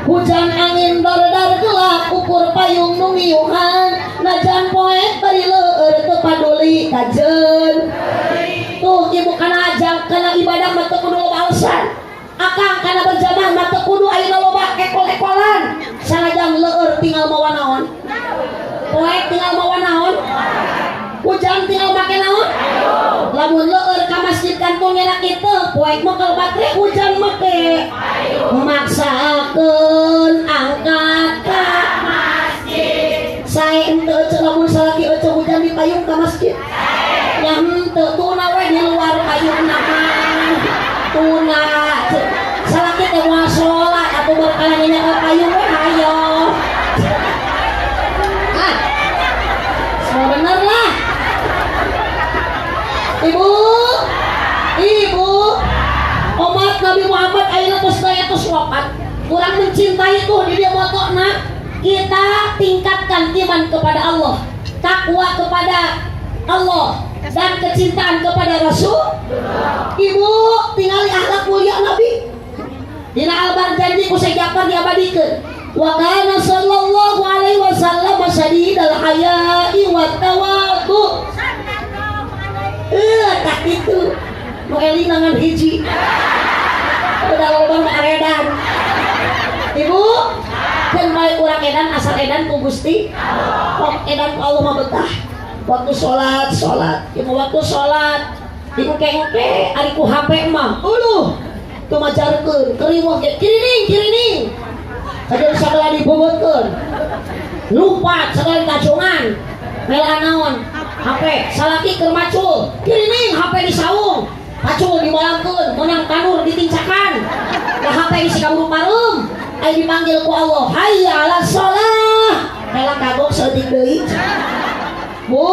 Hujan angin dardar gelap ukur payung nu ngiuhan najan poek bari leur teu paduli kajeun. Tuh ibu kana ajang kana ibadah mah teu kudu loba alasan. Akang kana berjamaah mah teu kudu ayeuna loba ekol-ekolan. Sanajan leur tinggal mawa naon? Poek tinggal mawa naon? Hujan tinggal make naon? Lamun leur ka masjid kampung nyenak kitu, poek mokel baterai, hujan make maksakeun angkat ka masjid. Sae henteu ece lamun salaki ece hujan di payung ka masjid. Nya henteu tuna we di luar payungna mah. Tuna salaki teh moal salat atuh barkalan nya ka payung we hayo. Ah. Semua bener lah. Ibu, ibu, umat Nabi Muhammad ayeuna tos tos wafat. Kurang mencintai tuh di dia motona. Kita tingkatkan iman kepada Allah, takwa kepada Allah, dan kecintaan kepada Rasul. Ibu, tinggali akhlak mulia Nabi. Dina Albar janji ku Syekh Ja'far diabadikeun. Wa kana sallallahu alaihi wasallam syadidal haya'i wa tawadhu. Tak itu. Nu eling ngan hiji. Udah loba nu aredan. Ibu, keun bae urang edan asal edan ku Gusti. Kok edan ku Allah mah betah. Waktu sholat, sholat. Ibu waktu sholat, diengke-engke ari ku HP mah. Uluh, tumajarkeun, keriweuh ge kirining, kirining. Kajeun sagala dibobotkeun. Lupa sagala kacungan. Melaan naon? HP salaki keur macul, kirining HP di saung. Pacul dibalangkeun, meunang tanur ditincakan. Da HP isi kaburu pareum. Aya dipanggil ku Allah, hayya 'ala shalah. Rela kagok saeutik deui. Bu,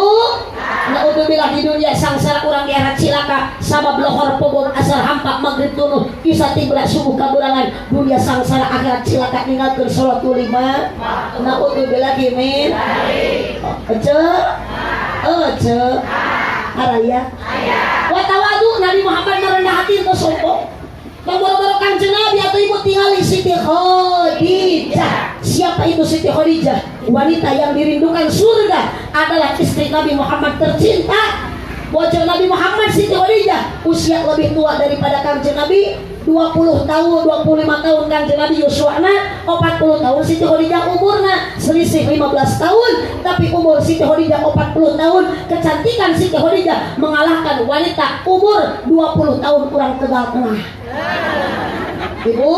naudzubillah di dunia sangsara urang di akhirat cilaka sabab lohor pobon asar hampa maghrib tunuh isa tibra subuh kaburangan dunia sangsara akhirat cilaka ninggalkeun salat lima. Naudzubillah min. Ece, ece, araya. Wa tawadu Nabi Muhammad merendah hati teu sombong. Boro-boro Kanjeng Nabi atau ibu tinggali Siti Khadijah. Siapa itu Siti Khadijah? Wanita yang dirindukan surga adalah istri Nabi Muhammad tercinta. Bocor Nabi Muhammad Siti Khadijah usia lebih tua daripada Kanjeng Nabi 20 tahun, 25 tahun Kanjeng Nabi yuswana, 40 tahun Siti Khadijah umurna, selisih 15 tahun, tapi umur Siti Khadijah 40 tahun, kecantikan Siti Khadijah mengalahkan wanita umur 20 tahun kurang Tegal Tengah. Ibu,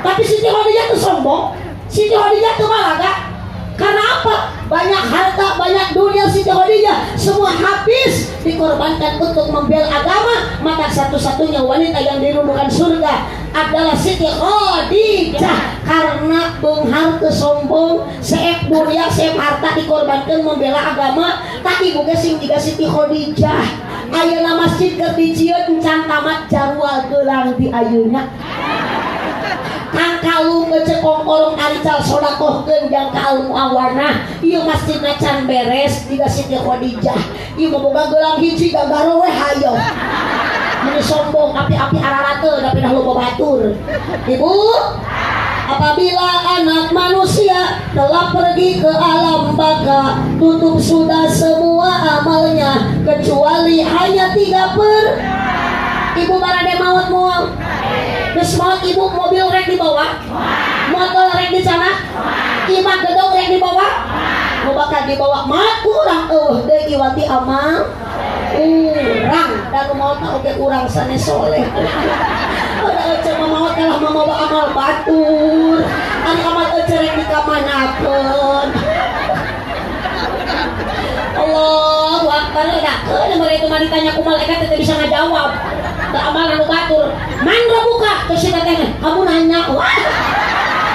tapi Siti Khadijah itu sombong, Siti Khadijah itu malaga. Karena apa? Banyak harta, banyak dunia Siti Khadijah semua habis dikorbankan untuk membela agama. Maka satu-satunya wanita yang dirindukan surga adalah Siti Khadijah. Karena beunghar teu sombong, seep dunia, seep harta dikorbankan membela agama. Tak ibu ge sing jiga Siti Khadijah. Ayeuna masjid keur dijieun can tamat jarual gelang di ayeuna. Kang kalung ngecek kongkorong arical sodakohkeun jang ka al muawanah. Ieu masjidna can beres jiga Siti Khadijah. Ieu mah boga gelang hiji gagaro we hayo. Meni sombong api-api ararate tapi dah loba batur. Ibu, apabila anak manusia telah pergi ke alam baka, tutup sudah semua amalnya kecuali hanya tiga per. Ibu barade maut moal? Terus maut ibu mobil rek dibawa, motor rek di sana, imah gedong rek dibawa, mau bakal dibawa maut kurang eueuh deui iwati amal urang dan maut oge urang sanes soleh. Udah ece maut kalah mamawa amal batur. Ari amal ece rek dikamanakeun? Allahu Akbar, udah mereka mah ditanya ku malaikat teh bisa ngajawab. Da amal anu batur. Man buka terus si teteh kamu nanya, wah.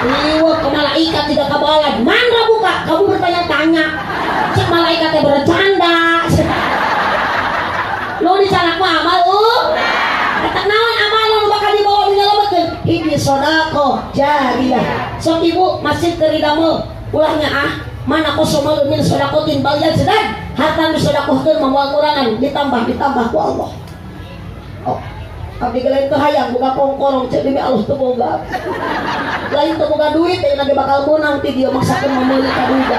Liwet ke malaikat tidak kabalan. Man buka, kamu bertanya-tanya. Cek malaikat teh bercanda. Lu dicanak mah amal Kata naon amal lu bakal dibawa dinyelametkeun? Hiji sodakoh jariyah. Sok ibu masjid keur didamel ulahnya ah mana kosomal min sodakotin bal yazdad, harta nu sodakohkeun moal ngurangan, ditambah ditambah ku Allah. Oh, abdi ge lain teu hayang boga kongkorong, cek demi Allah teu boga. Lain teu boga duit teh lagi bakal meunang ti dieu maksakeun meuli kaduga.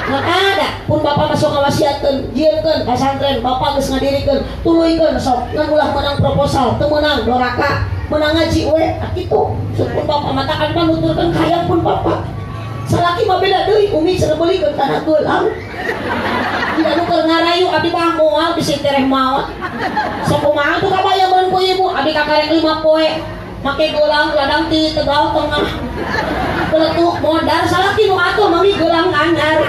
Ngan ada pun bapak masuk ngawasiatkeun jieunkeun pasantren, bapak geus ngadirikeun tuluykeun sok ngan ulah menang proposal, teu meunang doraka, menang ngaji we. Ah kitu sok pun bapak matakan mah nuturkeun hayang pun bapak. Salaki mah beda deui, umi cenah beulikeun tanah geulang. Tidak nu keur ngarayu abdi mah moal bisi tereh maot. Sok kumaha tuh kabayaman ku ibu abdi kakarek 5 poe make gelang ladang ti Tegal Tengah. Beletuk modar salaki nu atuh mami gelang anyar.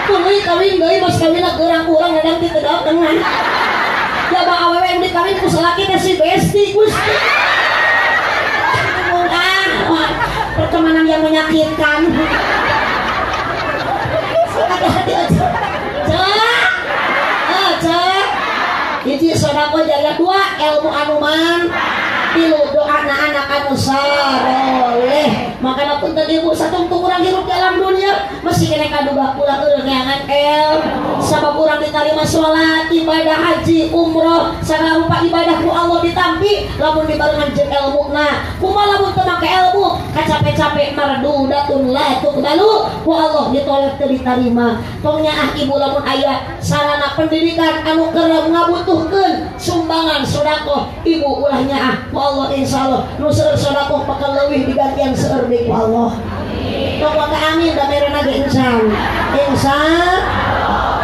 Tuluy kawin deui mas kawinna geurang urang ladang ti Tegal Tengah. Jaba awewe nu dikawin ku salaki teh si besti Gusti. Ah, wah, pertemanan yang menyakitkan. Hati-hati aja. Cek. Ah, cek. Hiji sodakoh jariah, dua ilmu anu man, tilu doa na anak anu saroleh. Makana punten ibu satungtung urang hirup dalam dunia masih kena kaduga ulah eureun neangan el sabab urang ditarima salat, ibadah haji, umroh, sagala rupa ibadah ku Allah ditampi lamun dibarengan jeung elmuna. Kumaha lamun teu make ilmu, kacape-cape mardudatun la tuqbalu, ku Allah ditolak teu ditarima. Tong nyaah ibu lamun aya sarana pendidikan anu keur ngabutuhkeun sumbangan sodakoh, ibu ulah nyaah, ku Allah insyaallah nu seueur sodakoh bakal leuwih digantian seueur deui ku Allah. Tong waka amin da merena ge insan. Insan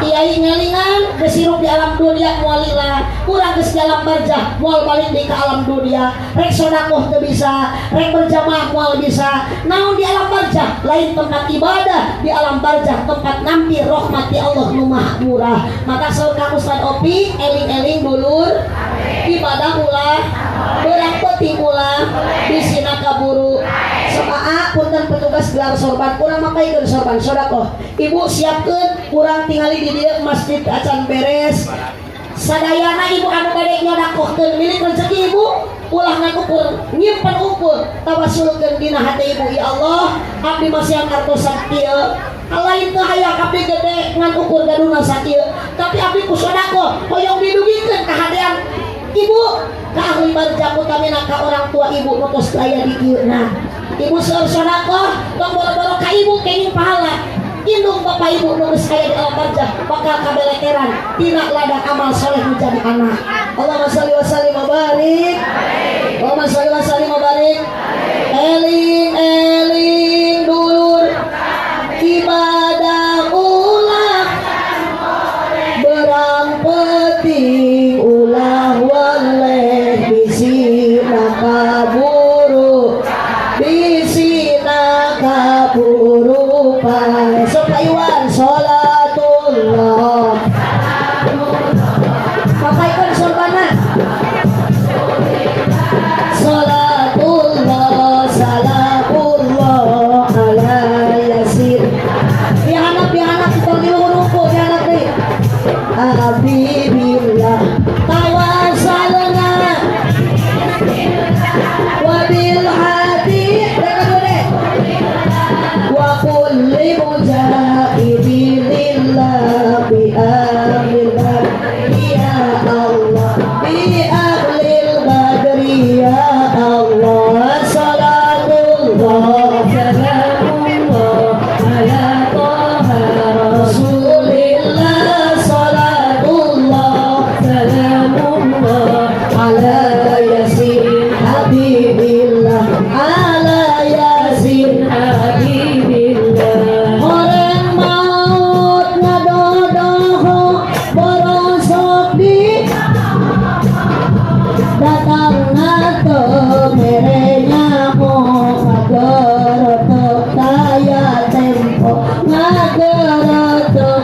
kiai ngelingan geus hirup di alam dunia moal lila, urang geus di alam barzah moal balik deui ka alam dunia. Rek sodakoh teu bisa, rek berjamaah moal bisa. Naon di alam barzah lain tempat ibadah, di alam barzah tempat nampi rahmat ti Allah nu maha murah. Maka saur ka Ustaz Opi, eling-eling dulur, ibadah ulah beurang peuting, ulah bisina kaburu. Sok aa punten petugas gelar sorban, urang makaikeun sorban sodakoh. Ibu siapkeun, urang tingali di dieu masjid acan beres. Sadayana ibu anu bade nyodakohkeun milik rezeki ibu ulah ngan ukur nyimpen ukur, tawasulkeun dina hati ibu, ya Allah abdi masihan artos sakieu, lain teu hayang abdi gede ngan ukur gaduna sakieu, tapi abdi ku sodakoh hoyong didugikeun ka Ka ahli barzakh, utamina ka orang tua ibu nu tos aya di dieu. Nah, ibu seur sodakoh, tong boro-boro ka ibu kenging pahala, indung bapak ibu nu geus aya di alam barzakh bakal kabeleteran tina ladang amal soleh menjadi anak. Allahumma sholli wa sallim wa barik. Allahumma sholli wa sallim wa barik. Eling eling dulur, ibadah ulah berang penting, ulah waleh, bisi nakaburu, bisi nakaburu pae. Sok Pak Iwan, salatullah. Bapak Iwan sorbana. Salatullah salamullah ala yasin. Dihanap, dihanap, tong di luhur, dihanap deui. Habibillah tawasalna wabil hadi mereka dulu wa kulli mujahidin lillah bi ahlil badri ya Allah, bi ahlil badri ya Allah. Salatullah salamullah ala Taha Rasulillah, salatullah salamullah ala yasin habibillah, ala yasin habibillah. Orang maut ngadodoho borosok di datang teu mere nyaho, ngageretek taya tempo, ngageretek.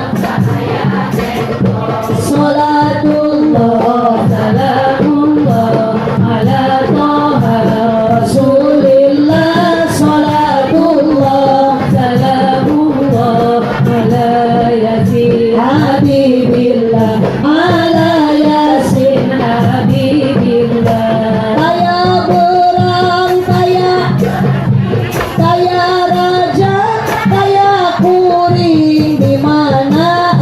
Salatullah salamullah ala Taha Rasulillah, salatullah salamullah ala yasin Habibillah, ala yasin habibillah. Taya berang taya, taya raja, taya kuring di mana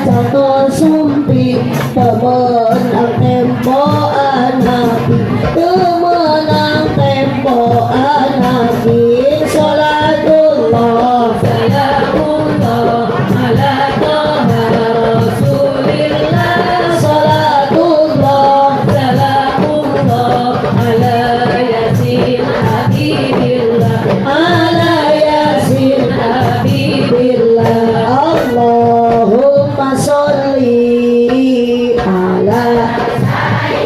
contoh sumping, temenang tempo anapi, temenang tempo anapi. Salatullah salamullah ala Taha Rasulillah salatullah salamullah ala yasin habibillah ala yasin habibillah. Allahumma sholli ala,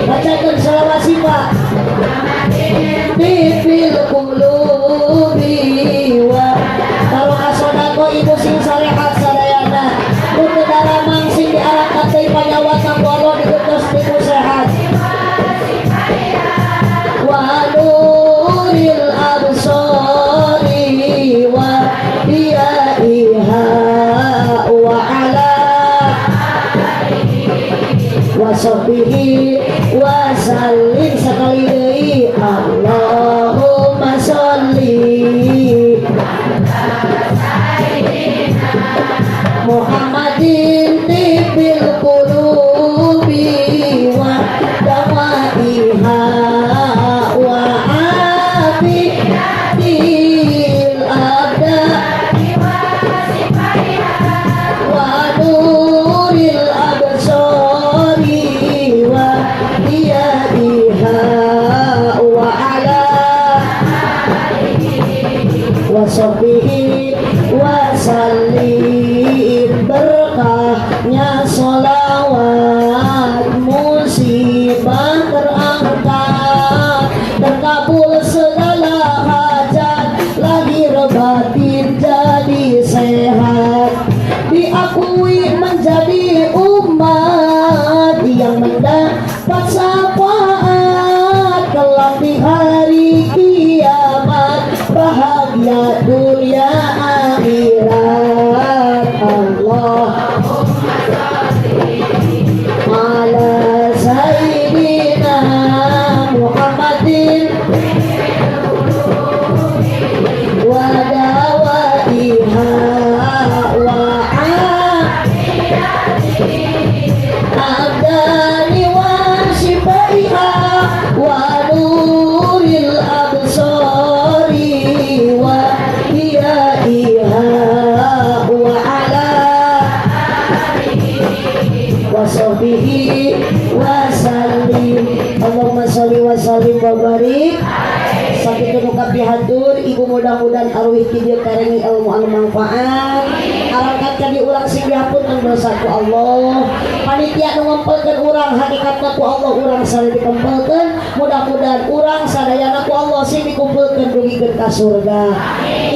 bacakan selawat sifat Fil qulubi wa kalau kasodako ibu sing salehat sadayana nu teu daramang sing diarahkan deui panyawatna ku Allah digentos ibu sehat wa nuril absari wa diyaiha wa ala wa sahbihi wa sallim. Sekali deui, Allahumma sholli Muhammadin tibil qulubi wa dawaiha wa afiyatil abdan wa nuril absari wa diyaiha wa ala Wa sahbihi wa sallim. Allahumma sholli wa sallim wa barik. Sakitu nu kapihatur ibu, mudah-mudahan arwih ti dieu karengi ilmu anu manfaat. Arangkat ka dieu urang sing dihapunten dosa ku Allah. Panitia nu ngempelkeun urang, hakikatna ku Allah urang sadaya dikempelkeun. Mudah-mudahan urang sadayana ku Allah sing dikumpulkeun dugikeun ka surga.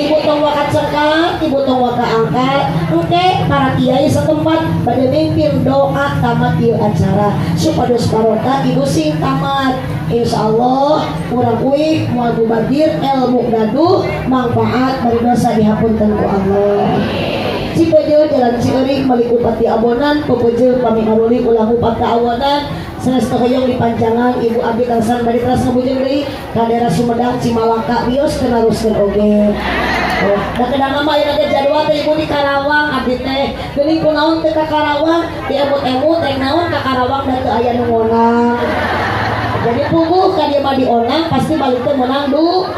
Ibu tong waka cekak, ibu tong waka angkat. Engke para kiai setempat bade mimpin doa tamat ieu acara supados barokah, ibu sing tamat. Insyaallah urang uih moal mubadir, ilmu gaduh manfaat, bari dosa dihapunten ku Allah. Cipeujeuh jalan Cieurik meuli kupat di abonan, pepeujeuh pami maruli ulah ngupat ka awanan. Sanes teu hoyong dipanjangan ibu, abdi kaleresan bade teras ngabujeng deui ka daerah Sumedang, Cimalaka, wios teu naruskeun oge. Oh, da kedana mah aya ge jadwal teh ibu di Karawang abdi teh. Geuning kunaon teu ka Karawang, diemut-emut rek naon ka Karawang da teu aya nu ngonang. Jadi puguh ka dieu mah dionang pasti balik teh meunang doa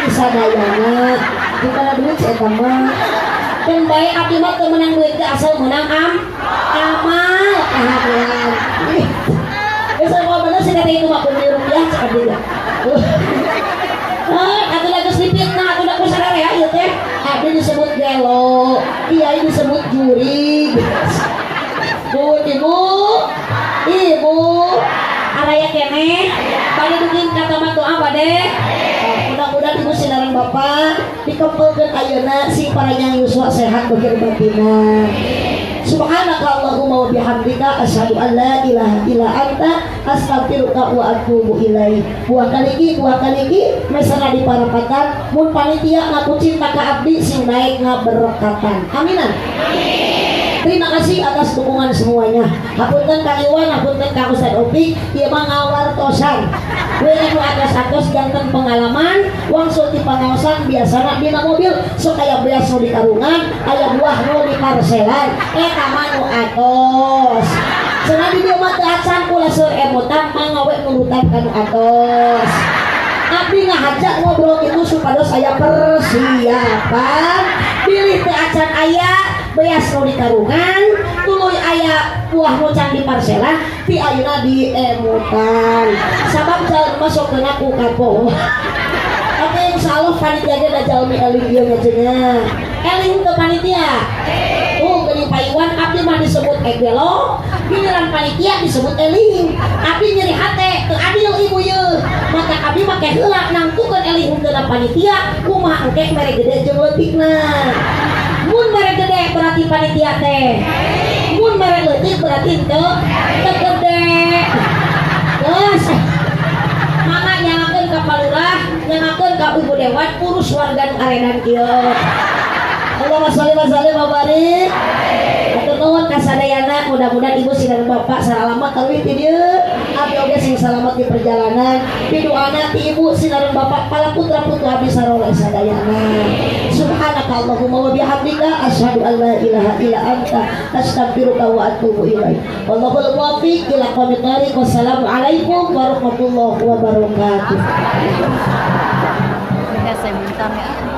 disadayana. Bukan duit si eta mah. Keun bae abdi mah teu meunang duit ge asal meunang amal kahadean. Geus mau bener sih kata itu mah kudu rupiah cek abdi teh. Ah, atuh da geus dipitnah atuh da ku sararea ieu teh. Abdi disebut gelo, kiai disebut jurig. Bu, ibu, ibu, araya keneh, bade dugi ka tamat doa bade. Mudah-mudahan ibu sinareng bapak dikempelkeun ayeuna sing paranjang yuswa sehat zahir batinna. Subhanaka Allahumma wa bihamdika asyhadu an la ilaha illa anta astaghfiruka wa atubu ilaik. Buah kaliki, buah kaliki mesana di parapatan mun panitia ngaku cinta ka abdi sing naik ngaberkatan. Aminan. Terima kasih atas dukungan semuanya. Hapunten Kang Iwan, hapunten Kang Ustad Opik, ieu mah ngawartosan. We anu atos-atos janten pengalaman, wangsul ti pangaosan biasana dina mobil sok aya beas nu di karungan, aya buah nu di parselan, eta mah nu atos. Cenah di dieu mah teu acan, kula seur emutan mangga we nurutan ka nu atos. Abdi ngahaja ngobrol itu supados aya persiapan, bilih teu acan aya beas nu di karungan, tuluy aya buah nu can di parselan, ti ayeuna diemutan. Sabab jalan masuk kena ku kapo. Oke, insyaallah panitia ge da jalmi eling ieu nya cenah. Eling teu panitia? Oh, geuning Pak Iwan, abdi mah disebut egelo, giliran panitia disebut eling. Abdi nyeri hate, teu adil ibu ye. Maka abdi mah ke heula nangtukeun eling henteu panitia, kumaha engke mere gede jeung leutikna. Mun mere gede berarti panitia teh. Mun mere leutik berarti henteu teu gede. Geus. Mangga nyangakeun ka Pak Lurah, nyangakeun ka Ibu Dewan, urus warga nu aredan kieu. Allahumma sholli wa sallim wa barik. Hatur nuhun ka sadayana, mudah-mudahan ibu sareng bapak salamat talwi ti dieu. Abdi oge sing salamat di perjalanan. Piduana ti ibu sinareng bapak para putra putu abdi saroleh sadayana. Subhanaka Allahumma wa bihamdika asyhadu an la ilaha illa anta astaghfiruka wa atubu ilaik. Wallahul muwaffiq ila aqwamit thariq. Wassalamualaikum warahmatullahi wabarakatuh. Saya minta ya.